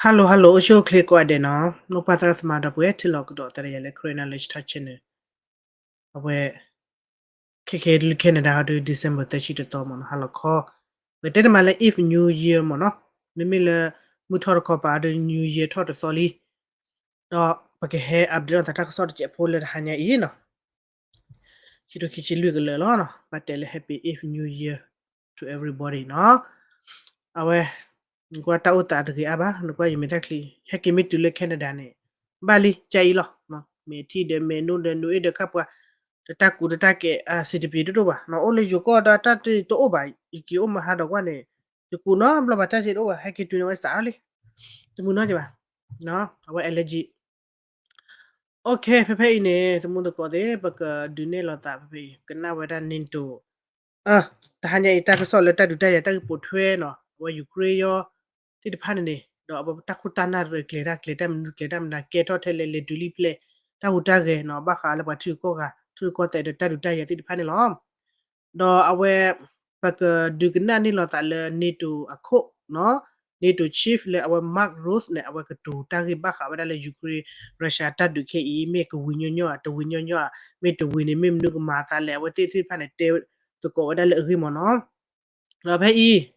Hello hello အိၣ်ဆူၣ်အိၣ်ချ့ကိးဂၤဒဲးနီၤ, မိၢ်ပၢ်သရၣ်သမါဒီပုၢ်ဝဲၢ် ထံၣ်လိာ်ကဒီးသးဒီးယၤလၢ Karen Knowledge Talk Channel အဝဲ ခဲခဲဒုး Canada ဟီဒုး December သၢဆံတသီမ့ၢ်နီၤ, ဟါလီၤခီ, ပကတဲတမံၤလၢ if New Year မ့ၢ်နီၤ, မ့မ့ၢ်လၢ မုၢ်ထီၣ်တခီပၤဒီး New Year ထီၣ်တသီလံ, ဒီးပကဟဲ update လိာ်သးတၢ်ကစီၣ်တစဲးဖိလၢတဟါညါအံၤနီၤ ခံထိခံဆံလွံၢ်ကလၢာ်လီၤနီၤ, ဘၣ်တဲလၢ Happy Eve New Year to everybody နီၤ, အဝဲ နကွၢ်တၢ်အိၣ်သးတဂ့ၤအါဘၣ်, နကွၢ်ယမ့ၢ်တၢ်ချံ, ဟဲက့ၤမ့ၢ်တုၤလၢ Canada န့ၣ် ဘၣ်လံ ကအံၤလီၤ, မ့ၢ်ထံၣ်ဒီးမ့ၢ်နိဒီးနုၤအ့ၣ်ဒီးခါပှၤ, တၢ်ကူတၢ်ကဲ အစံးတပံၤတဒိၣ်ဘၣ်နီၤ, အိၣ်လၢယိၤကီၢ်ဒီးတၢ်တအိၣ်ဘၣ်, ယက့ၤအိၣ်မဟါဒီးကွၢ်န့ၣ်, ယကူနီတဘျီဘၣ်တၢ်စ့တအိၣ်ဘၣ်, ဟဲက့ၤတုၤန့ၣ်ဝဲစးထီၣ်လံ, တမုာ်နီတဘၣ်, အဝဲ allergy အိၣ်ခ့ ဖဲဖဲအံၤန့ၣ် သမူသကိးသ့ၣ် ပကဒုးနဲၣ်လိာ်သးဖဲဖဲအံၤ ကနၣ်ဝဲဒၣ် NATO တဟါညါအံၤ တၢ်ကစီၣ်လၢတၢ်ဒုးတၢ်ယၤတၢ်ဂ့ၢ်ပိာ်ထွဲနီၤ, အဝဲ Ukraine ယီၤ သ့ၣ်တဖၣ်န့ၣ်န့ၣ် ဒီးအဝဲတၢ်ခိၣ်တၢ်နၢ်ရဲၣ်ကျဲၤတၢ်ကျဲၤတၢ်မနုၤကျဲၤတၢ်မနုၤ ကဲထီၣ်ထဲလဲၣ် လဲၤတုၤလံဖျဲး တၢ်ဟူးတၢ်ဂဲၤနီၤ ဘၣ်ဃးလၢပှၤထံဂုၤကီၢ်ဂၤ ထံဂုၤကီၢ်သဲးဒီးတၢ်ဒုးတၢ်ယၤသ့ၣ်တဖၣ်န့ၣ်လီၤ. ဒီးအဝဲ ပကဒုးကနၣ်န့ၢ်လိာ်သးလၢ NATO အခိၣ်နီၤ, NATO chief လၢအဝဲ Mark Rutte န့ၣ် အဝဲကတိၤတၢ်ဂ့ၢ်ဘၣ်ဃးဝဲဒၣ်လၢ Ukraine Russia တၢ်ဒုးခဲအံၤ မ့ၢ်ကဝံၤညီညီဧါ တဝံၤညီညီဧါ, မ့ၢ်တဝံၤန့ၣ် မ့ၢ်မနုၤကမၤအသးလဲၣ် အဝဲသ့ၣ်သ့ၣ်တဖၣ်န့ၣ် တဲသကိးဝဲဒၣ်လၢအဂ့ၢ်မ့ၢ်နီၤ. ဒီးဖဲအံၤ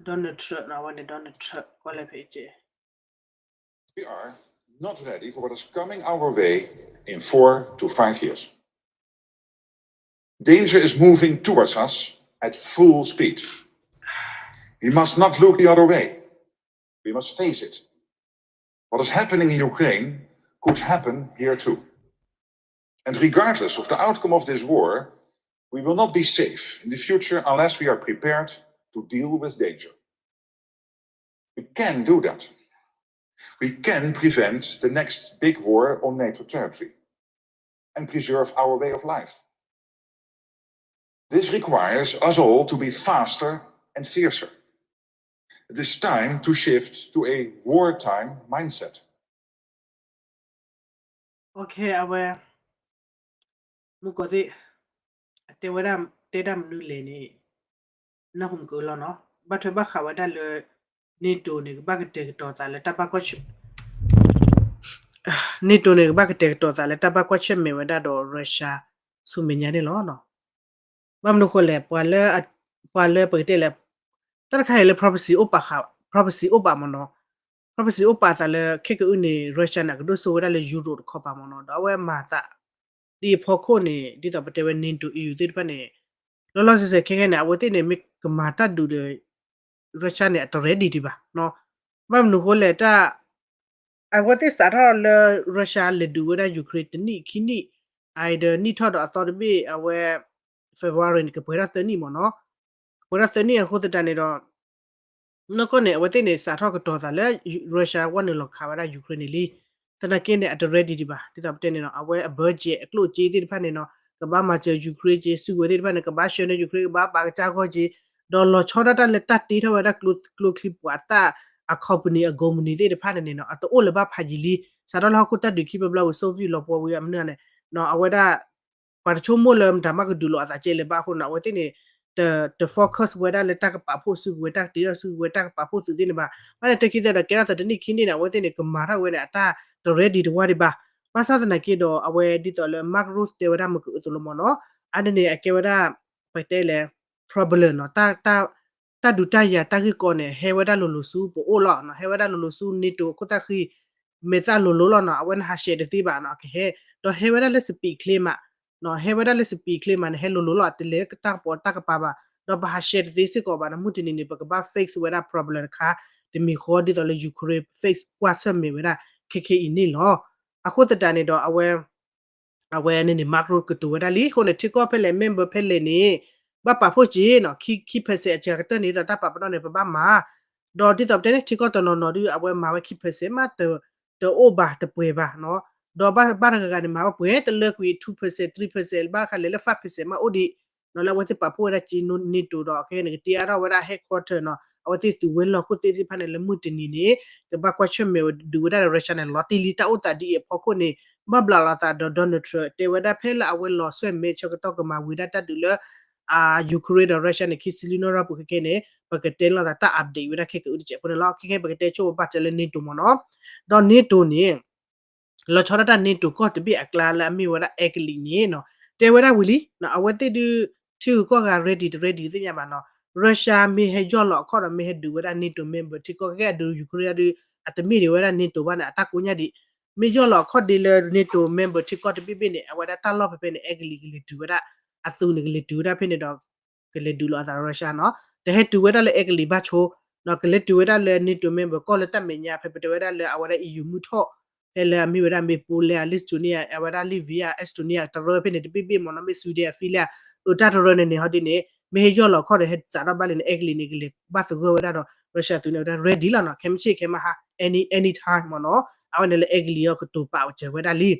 Donald Trump နီၤ, အဝဲန့ၣ် Donald Trump ကွၢ်လဲၣ်ဖဲအံၤ We are not ready for what is coming our way in four to five years. Danger is moving towards us at full speed. We must not look the other way. We must face it. What is happening in Ukraine could happen here too. And regardless of the outcome of this war, we will not be safe in the future unless we are prepared to deal with danger. We can do that. We can prevent the next big war on NATO territory and preserve our way of life. This requires us all to be faster and fiercer. It is time to shift to a wartime mindset. အဝဲ မုၢ်ကီၢ်သ့ၣ် အတဲဝဲဒၣ် တဲဒၣ်မနုၤလဲၣ်န့ၣ် နၢ်ဟူမုၢ်ကီၢ်လီၤနီၤ, ဘၣ်ထွဲဘၣ်ဃးဝဲဒၣ်လၢ NATO န့ၣ် ကဘၣ်ကတဲာ်ကတီၤသးလၢတၢ်ဘၣ်ကွၢ်ဆၢၣ် NATO န့ၣ် ကဘၣ်ကတဲာ်ကတီၤသးလၢတၢ်ဘၣ်ကွၢ်ဆၢၣ်မဲာ်ဝဲဒၣ်ဒီး Russia ဆူမဲာ်ညါန့ၣ်လီၤ. ဘၣ်မနုၤဃိလဲၣ် ပှၤလၢ ပှၤလၢပကတဲလဲၣ် တၢ်တခါအံၤလၢ prophecy အိၣ်ပာ်ဃာ် prophecy အိၣ်ပာ်မ့ၢ်နီၤ, prophecy အိၣ်ပာ်သးလၢ ခဲကအုၣ်န့ၣ် Russia န့ၣ် အကဒိၣ်စိဝဲဒၣ်လၢ Europe တခီပၤမ့ၢ်နီၤ, ဒီးအဝဲမၤသး ဒ်အဖီခိၣ်န့ၣ် ဒ်သိးပတဲဝဲ NATO EU သ့ၣ်တဖၣ်န့ၣ် လီၤလီၤဆဲးဆဲးခဲခဲန့ၣ် အဝဲသ့ၣ်န့ၣ် မ့ၢ်ကမၤတၢ်ဒုးဒီး Russia န့ၣ် အတ ready ဒံးဘၣ်. ဘၣ်မနုၤဃိလဲၣ် တၢ် အဝဲသ့ၣ်စးထီၣ်လၢ Russia လဲၤဒုးဝဲဒၣ် Ukraine တနံၣ်ခံနံၣ်, အဒၢးနံၣ်ထီၣ်ဒီးအသီတဘ့ၣ် အဝဲ February န့ၣ် ကပှဲၤထီၣ်သၢနံၣ်မ့ၢ်နီၤ, ကပှဲၤထီၣ်သၢနံၣ်အဃိသတးန့ၣ်ဒီး နီၢ်ကီၢ်န့ၣ် အဝဲသ့ၣ်န့ၣ် စးထီၣ်ကတီၤသးလၢ Russia ဝဲနုာ်လီၤခးဝဲဒၣ် Ukraine န့ၣ်လံ. သနာ်က့န့ၣ် အတ ready ဒံးဘၣ်. ဒ်သိးပတဲန့ၣ်နီၤ အဝဲအ budget အကျိၣ်အစ့သ့ၣ်တဖၣ်န့ၣ်နီၤ ကဘၣ်မၤစၢၤ Ukraine က့ စုကဝဲၤသ့ၣ်တဖၣ်န့ၣ် ကဘၣ်ဆှၢန့ၢ် Ukraine ကဘၣ်ပာ်ကစၢ်ဂီၢ်က့ ဒီးလီၤဆီဒၣ်တၢ်လၢတၢ်တ့ထီၣ်ဝဲဒၣ်ကျိချံမျိာ်သၣ် အ company အ company သ့ၣ်တဖၣ်န့ၣ်န့ၣ်နီၤ အတအိၣ်လၢၤဘၣ်ဖးယံာ်လံ. စးထီၣ်လၢဟီၣ်ခိၣ်တၢ်ဒုးခံဘျီဘျီဝံၤ Soviet လီၤပှီၢ်ဝံၤအမနုၤန့ၣ် အဝဲဒၣ် ပှၤတဆိကမိၣ်လၢမတၤမးကဒုးလိာ်အသးကဲလၢၤဘၣ်အဃိန့ၣ် အဝဲသ့ၣ်န့ၣ် တ တ focus ဝဲဒၣ်လၢတၢ်ကပာ်ဖှိၣ်စုကဝဲၤ တၢ်ကတ့ထီၣ်စုကဝဲၤ တၢ်ကပာ်ဖှိၣ်သုးသ့ၣ်န့ၣ်ဘၣ်. ဘၣ်ဆၣ်တခံသၢဒီး ကဲထီၣ်သးတနံၣ်ခံနံၣ်န့ၣ် အဝဲသ့ၣ်န့ၣ် ကမၤထီၣ်ဝဲန့ၣ် အတၢ်တ ready တဝါဒံးဘၣ်. ဘၣ်ဆၣ်သနာ်က့ဒီး အဝဲဒ်သိးလၢ Mark Rutte တဲဝဲဒၣ်မုၢ်ကအိၣ်သိးလီၤမ့ၢ်နီၤ အါန့ၣ်န့ၣ် အကဲဝဲဒၣ် ပတဲလဲၣ် problem နီၤ တၢ်ဒုးတၢ်ယၤတၢ်ဂ့ၢ်ကီန့ၣ် ဟဲဝဲဒၣ်လိၤလိၤဆူပအိၣ်လီၤ. ဟဲဝဲဒၣ်လိၤလိၤဆူ NATO အခိၣ်သၣ်ဃံ မဲာ်သၣ်လိၤလိၤလီၤနီၤ အဝဲန့ၣ်ဟးရှဲတသ့ဘၣ်နီၤ အကဟဲ ဒီးဟဲဝဲဒၣ်လၢ speed ချ့မး ဟဲဝဲဒၣ်လၢ speed ချ့မးန့ၣ် ဟဲလိၤလိၤလီၤ တလဲၤလၢတၢ်ကပီၤတၢ်ကပၤဘၣ် ဒီးပဟးရှဲတသ့စ့ၢ်ကီးဘၣ်နီၤ မုၢ်တနံၤန့ၣ် ပကဘၣ် face ဝဲဒၣ် problem တခါ တမံၤဃီဒ်သိးလၢ Ukraine face ကွၢ်ဆၢၣ်မဲာ်ဝဲဒၣ် ခဲခဲအံၤန့ၣ်လီၤ. အဃိသတးန့ၣ်ဒီး အဝဲ အဝဲန့ၣ်န့ၣ် Mark Rutte ကတိၤဝဲဒၣ်လံ အဃိန့ၣ် ထံကီၢ်ဖဲလဲၣ် member ဖဲလဲၣ်န့ၣ် ဘၣ်ပာ်ဖှိၣ်က့ၤနီၤ ခံ ခံ percent အစှၤကတၢၢ်န့ၣ် ဒ်သိးတၢ်ပာ်ပနီၣ်န့ၣ် ပဘၣ်မၤ ဒီးဒ်သိးပတဲန့ၣ် ထံကီၢ်တနီၤနီၤဒုး အဝဲမၤဝဲခံ percent မး တအိၣ်ဘၣ်တပှဲၤဘၣ်နီၤ ဒီးဘၣ်တဂၤဂၤန့ၣ် မၤဝဲပှဲၤတလၢကွံာ် two percent three percent ဘၣ်တခါလဲၤလၢ five percent မးအိၣ်ဒံး နီၤလၢအဝဲသ့ၣ်ပာ်ဖှိၣ်ဝဲဒၣ်က့ၤ NATO ဒီးခဲအံၤန့ၣ် ကတ့အါထီၣ်ဝဲဒၣ် headquarter နီၤ အဝဲသ့ၣ်သုးဝဲၤလီၢ်ခိၣ်သ့ၣ်သ့ၣ်တဖၣ်န့ၣ် လၢမုၢ်တနံၤန့ၣ် ကဘၣ်ကွၢ်ဆၢၣ်မဲာ်ဝဲဒုးဝဲဒၣ်ဒီး Russia န့ၣ် လီၤတံၢ်လံ တၢ်အိၣ်သးဒ်အံၤအဖီခိၣ်န့ၣ် ဘၣ်ဘျးလီၤသးဒီး Donald Trump တဲဝဲဒၣ်ဖဲလၢအဝဲလီၤဆှၢမဲာ်ဆၢကတီၢ်ကမၤဝံၤဒၣ်တၢ်ဒုးလၢ Ukraine ဒီး Russia န့ၣ် ခံဆံလွံၢ်နီၣ်ရၢပူၤခဲခဲန့ၣ် ပကတဲလီၤသးတၢ် update ဝဲဒၣ်ခဲကအုတစဲးဖိန့ၣ်လီၤ. ခဲခဲပကတဲဆိပဘၣ်တဲလၢ NATO မ့ၢ်နီၤ. ဒီး NATO န့ၣ် လီၤဆီဒၣ်တၢ် NATO ကီၢ်တဘ့ၣ်အကျါလၢအမ့ၢ်ဝဲဒၣ် Italy န့ၣ်နီၤ တဲဝဲဒၣ်ဝံၤလံ အဝဲသ့ၣ်ဒုး ထံဂုၤကီၢ်ဂၤ ready တ ready သ့ၣ်ညါဘၣ်နီၤ. Russia မ့ၢ်ဟဲယီၢ်လီၤအခီၣ်ဒီး မ့ၢ်ဟဲဒုးဝဲဒၣ် NATO member ထံကီၢ် ခဲကဲအဒုး Ukraine ဒုး အတမ့ၢ်ဒံးဝဲဒၣ် NATO ဘၣ်န့ၣ် အတၢ်ကိးညါဒံး မ့ၢ်ယီၢ်လီၤအခီၣ်ဒ်လၢ NATO member ထံကီၢ်တဘ့ၣ်ဘ့ၣ်န့ၣ် အဝဲဒၣ်တၢ်လီၢ်ဖဲဖဲန့ၣ် Italy ကလဲၤတုၤဝဲဒၣ် အသူးန့ၣ် ကလဲၤတုၤဝဲဒၣ်ဖဲန့ၣ်ဒီး ကလဲၤဒုးလီၤအသး Russia နီၤ. တဟဲတုၤဝဲဒၣ်လၢ Italy ဘၣ်ဆိနီၤ ကလဲၤတုၤဝဲဒၣ်လၢ NATO member ကီၢ်လၢတၢ်မဲာ်ညါ ဖဲပတဲဝဲဒၣ်လၢအဝဲဒၣ် EU မုၢ်ထီၣ် ဖဲလၢအမ့ၢ်ဝဲဒၣ် မ့ၢ် Poland, Lithuania အဝဲဒၣ် Latvia, Estonia တရၢဖဲန့ၣ် တဘ့ၣ်ဘ့ၣ်မ့ၢ်နီၤ မ့ၢ် Sweden, Finland အတၢ်တရၢန့ၣ်န့ၣ် ဟီဒ်န့ၣ် မ့ၢ်ဟဲယီၢ်လီၤအခီၣ်ဒီး ဟဲစးထီၣ်ဘၣ်လံန့ၣ် Italy န့ၣ် ကလဲၤဘၣ်သဂၢၢ်ဝဲဒၣ်ဒီး Russia သုးန့ၣ် အဝဲဒၣ် ready လီၤနီၤ ခဲမုၢ်ဆ့ၣ်ခဲမုၢ်ဟါ any any time မ့ၢ်နီၤ အဝဲန့ၣ်လၢ Italy အကတိၤပာ်စၢၤဝဲဒၣ်လံ ဒီး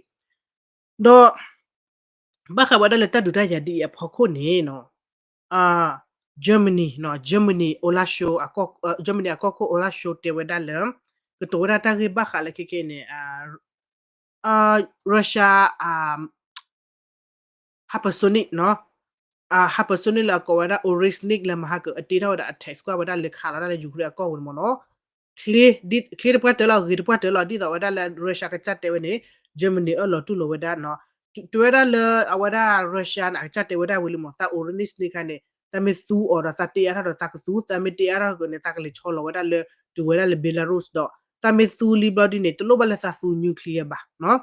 ဘၣ်ဃးဝဲဒၣ်လၢတၢ်ဒုးတၢ်ယၤဒ်အံၤအဖီခိၣ်န့ၣ်နီၤ Germany နီၤ Germany အိလါၡိ Germany အကီၢ်ခိၣ်အိလါၡိတဲဝဲဒၣ်လၢ ကတိၤဝဲဒၣ်တၢ်ဂ့ၢ်ဘၣ်ဃးလၢခဲခဲန့ၣ် Russia ဟးပၢၣ်စိန့ၣ်နီၤ ဟးပၢၣ်စိန့ၣ်လၢအကိးဝဲဒၣ် Orishnik လၢမဟါကအတ့ထီၣ်ဝဲဒၣ် အ tank ကွၢ်ဝဲဒၣ်လဲၤခးလီၤတၢ်လၢ Ukraine အကီၢ်ပူၤန့ၣ်မ့ၢ်နီၤ ချ့တပှၢ်တၢၢ်လီၤ ဂ့ၤတပှၢ်တၢၢ်လီၤ ဒ်သိးဝဲဒၣ်လၢ Russia ကစၢ်တဲဝဲန့ၣ် Germany အၢၣ်လီၤတူၢ်လိာ်ဝဲဒၣ်နီၤ တဲဝဲဒၣ်လၢအဝဲဒၣ် Russia န့ၣ် အကစၢ်တဲဝဲဒၣ်ဝံၤလံမ့ၢ် သး Orishnik ခါန့ၣ် သးမ့ၢ်သူအီၤဒီးသးတ့အါထီၣ်ဒီးသးကသူ သးမ့ၢ်တ့အါထီၣ်ကန့ၣ် သးကလဲၤဆီလီၤဝဲဒၣ်လၢ တုၤဝဲဒၣ်လၢ Belarus ဒီး သးမ့ၢ်သူလံဘျီဒ်န့ၣ် တလိၣ်ဘၣ်လၢသးသူ nuclear ဘၣ်နီၤ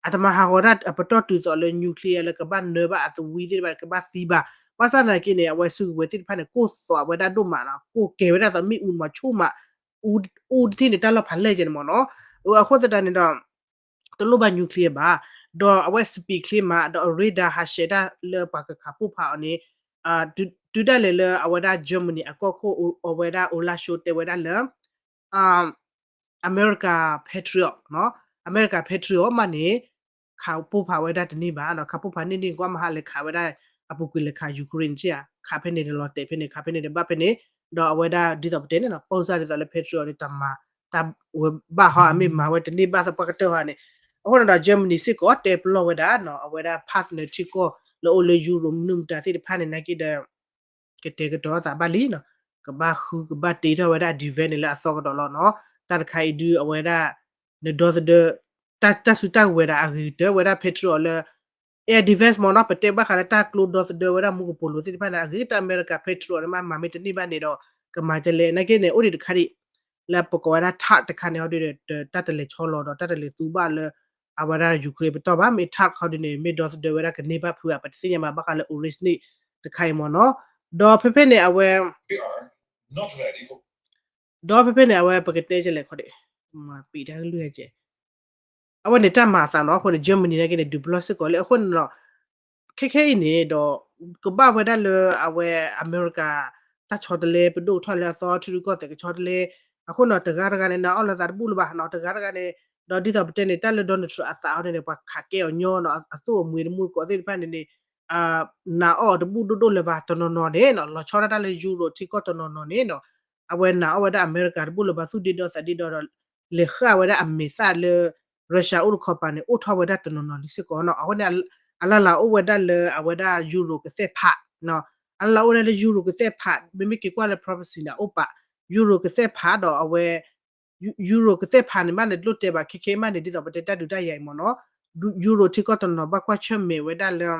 အတမၤဟးဂီၤတၢ်အပတီၢ်တုၤသိးလၢ nuclear လၢကဘၣ်နၢဘၣ်အသဝံသ့ၣ်တဖၣ် ကဘၣ်သံဘၣ် ဘၣ်ဆၣ်သနာ်က့န့ၣ် အဝဲစုကဝဲၤသ့ၣ်တဖၣ်န့ၣ် ကိၢ်သိးဝဲဒၣ်ဒိၣ်မးနီၤ ကိၢ်ကဲဝဲဒၣ်သိးမ့ၣ်အူမးဆိၣ်မး အူတထံၣ်န့ၣ် တၢ်လီၢ်ဖးလဲၢ်ကဲန့ၣ်မ့ၢ်နီၤ အဃိသတးန့ၣ်ဒီး တလိၣ်ဘၣ် nuclear ဘၣ် ဒီးအဝဲ speed ချ့မး ဒီးအ radar ဟးဆှဲးတၢ်လၢပှၤကခးပိၢ်ဖးအီၤန့ၣ် တုၤဒၣ်လဲာ်လၢအဝဲဒၣ် Germany အကီၢ်ခိၣ် အဝဲဒၣ်အိလါၡိတဲဝဲဒၣ်လၢ America Patriot နီၤ America Patriot မးန့ၣ် ခးပိၢ်ဖးဝဲဒၣ်တန့ၢ်ဘၣ်ဒီး ခးပိၢ်ဖးန့ၢ်န့ၢ်ကွၢ်မဟါလဲၤခးဝဲဒၣ် အပူၤကွံာ်လဲၤခး Ukraine က့ ခးဖဲန့ၣ်ဒီးလီၤတဲာ်ဖဲန့ၣ် ခးဖဲန့ၣ်ဒီးဘၣ်ဖဲန့ၣ် ဒီးအဝဲဒၣ်ဒ်သိးပတဲန့ၣ်နီၤ ပိၢ်စၢ်ဒ်သိးလၢ Patriot န့ၣ် တမၤ တၢ်ဝဲဘၣ်ဟီ အမ့ၢ်မၤဝဲတန့ၢ်ဘၣ်သပှၢ်ကတၢၢ်ဟီန့ၣ် အဃိန့ၣ်ဒီး Germany စ့ၢ်ကီးတဲပလီၢ်ဝဲဒၣ်နီၤ အဝဲဒၣ် partner ထံကီၢ်လၢအိၣ်လၢ Europe မနုၤမတၤသ့ၣ်တဖၣ်န့ၣ် နာ်က့ဒီး ကတဲာ်ကတီၤသးဘၣ်လံနီၤ ကဘၣ်ဃုကဘၣ်တ့ထီၣ်ဝဲဒၣ် defense န့ၣ်လၢအသီကဒီးလီၤနီၤ တၢ်တခါအံၤဒုးအဝဲဒၣ် နဒီသဒၢ တၢ်စူၢ်တၢ်ဝဲၤဒၣ်အဂ့ၤကတၢၢ်ဝဲဒၣ် Patriot လၢ air defense မ့ၢ်နီၤ ပတဲဘၣ်ဃးလၢတၢ်ကျိဒီသဒၢဝဲဒၣ်မူကပိာ်လိၤသ့ၣ်တဖၣ်န့ၣ် အဂ့ၤကတၢၢ် အမဲရကၤ Patriot န့ၣ်မး မၤမ့ၢ်တန့ၢ်ဘၣ်န့ၣ်ဒီး ကမၤကလဲၣ် နာ်က့န့ၣ် အိၣ်ဒံးတခါဒံး လၢပကိးဝဲဒၣ် THAAD တခါန့ၣ် ဟီဒုးဒီး တၢ်တလဲၤဆီလီၤဒီး တၢ်တလဲၤသူဘၣ်လၢ အဝဲဒၣ် Ukraine ပတီၢ်ဘၣ် မ့ၢ် THAAD ခီဒုးန့ၣ် မ့ၢ်ဒီသဒၢဝဲဒၣ်ကန့ၢ်ဘၣ်ဖုးဧါ ပတသ့ၣ်ညါဘၣ် ဘၣ်ဃးလၢ Orishnik တခါအံၤမ့ၢ်နီၤ ဒီးဖဲဖဲန့ၣ်အဝဲ ဒီးဖဲဖဲန့ၣ် အဝဲပကတဲကလဲၣ်ခီဒံး မၤပံးတၢ်ကလုၢ်ဟဲကဲ အဝဲန့ၣ်တၢ်မၤအသးနီၤ အဃိန့ၣ် Germany နာ်က့န့ၣ် ဒုးပလီၢ်စ့ၢ်ကီးလၢ အဃိန့ၣ်ဒီး ခဲခဲအံၤန့ၣ်ဒီး ကဘၣ်ဝဲဒၣ်လၢအဝဲအမဲရကၤ တၢ်ဆီတလဲ ပဒိၣ်ကထီၣ်လၢအသီ ထံရူၢ်ကီၢ်သဲးကဆီတလဲ အဃိန့ၣ်ဒီး တဂၤတဂၤန့ၣ် နာ်အီၣ်လၢသးတဘူၣ်လၢၤဘၣ်နီၤ တဂၤတဂၤန့ၣ် ဒီးဒ်သိးပတဲန့ၣ် တၢ်လၢ Donald Trump အသးအီၤန့ၣ်န့ၣ် ပှၤခးကဲအီၤညီနီၤ အသိၣ်အမှံၤတမူတကိးသ့ၣ်တဖၣ်န့ၣ်န့ၣ် နာ်အီၣ်တဘူၣ်ဒိၣ်ဒိၣ်လၢၤဘၣ် တနီၤနီၤန့ၣ်နီၤ လီၤဆီဒၣ်တၢ်လၢ Europe ထံကီၢ်တနီၤနီၤန့ၣ်နီၤ အဝဲနာ်အီၣ်ဝဲဒၣ်အမဲရကၤတဘူၣ်လၢၤဘၣ် သူၣ်ဒ့ဒီသးဒ့ဒီဒီး လဲၤဃၣ်ဝဲဒၣ်အမဲာ်သၣ်လၢ Russia အိၣ်တခီပၤန့ၣ် အိၣ်ထီၣ်ဝဲဒၣ်တနီၤနီၤလံစ့ၢ်ကီးနီၤ အဃိန့ၣ် အလၢ်လၢ်အိၣ်ဝဲဒၣ်လၢအဝဲဒၣ် Europe ကသဲၣ်ဖး အလၢ်လၢ်အိၣ်ဝဲဒၣ်လၢ Europe ကသဲၣ်ဖး မ့မ့ၢ်က့ၤကွၢ်လၢ prophecy န့ၣ် အအိၣ်ပာ် Europe ကသဲၣ်ဖးဒီးအဝဲ Europe ကသဲၣ်ဖးန့ၣ်မးန့ၣ် တလိၣ်တဲဘၣ် ခဲခဲအံၤမးန့ၣ် ဒ်သိးပတဲတၢ်ဒုးတၢ်ယၤအံၤမ့ၢ်နီၤ Europe ထံကီၢ်တနီၤဘၣ်ကွၢ်ဆၢၣ်မဲာ်ဝဲဒၣ်လၢ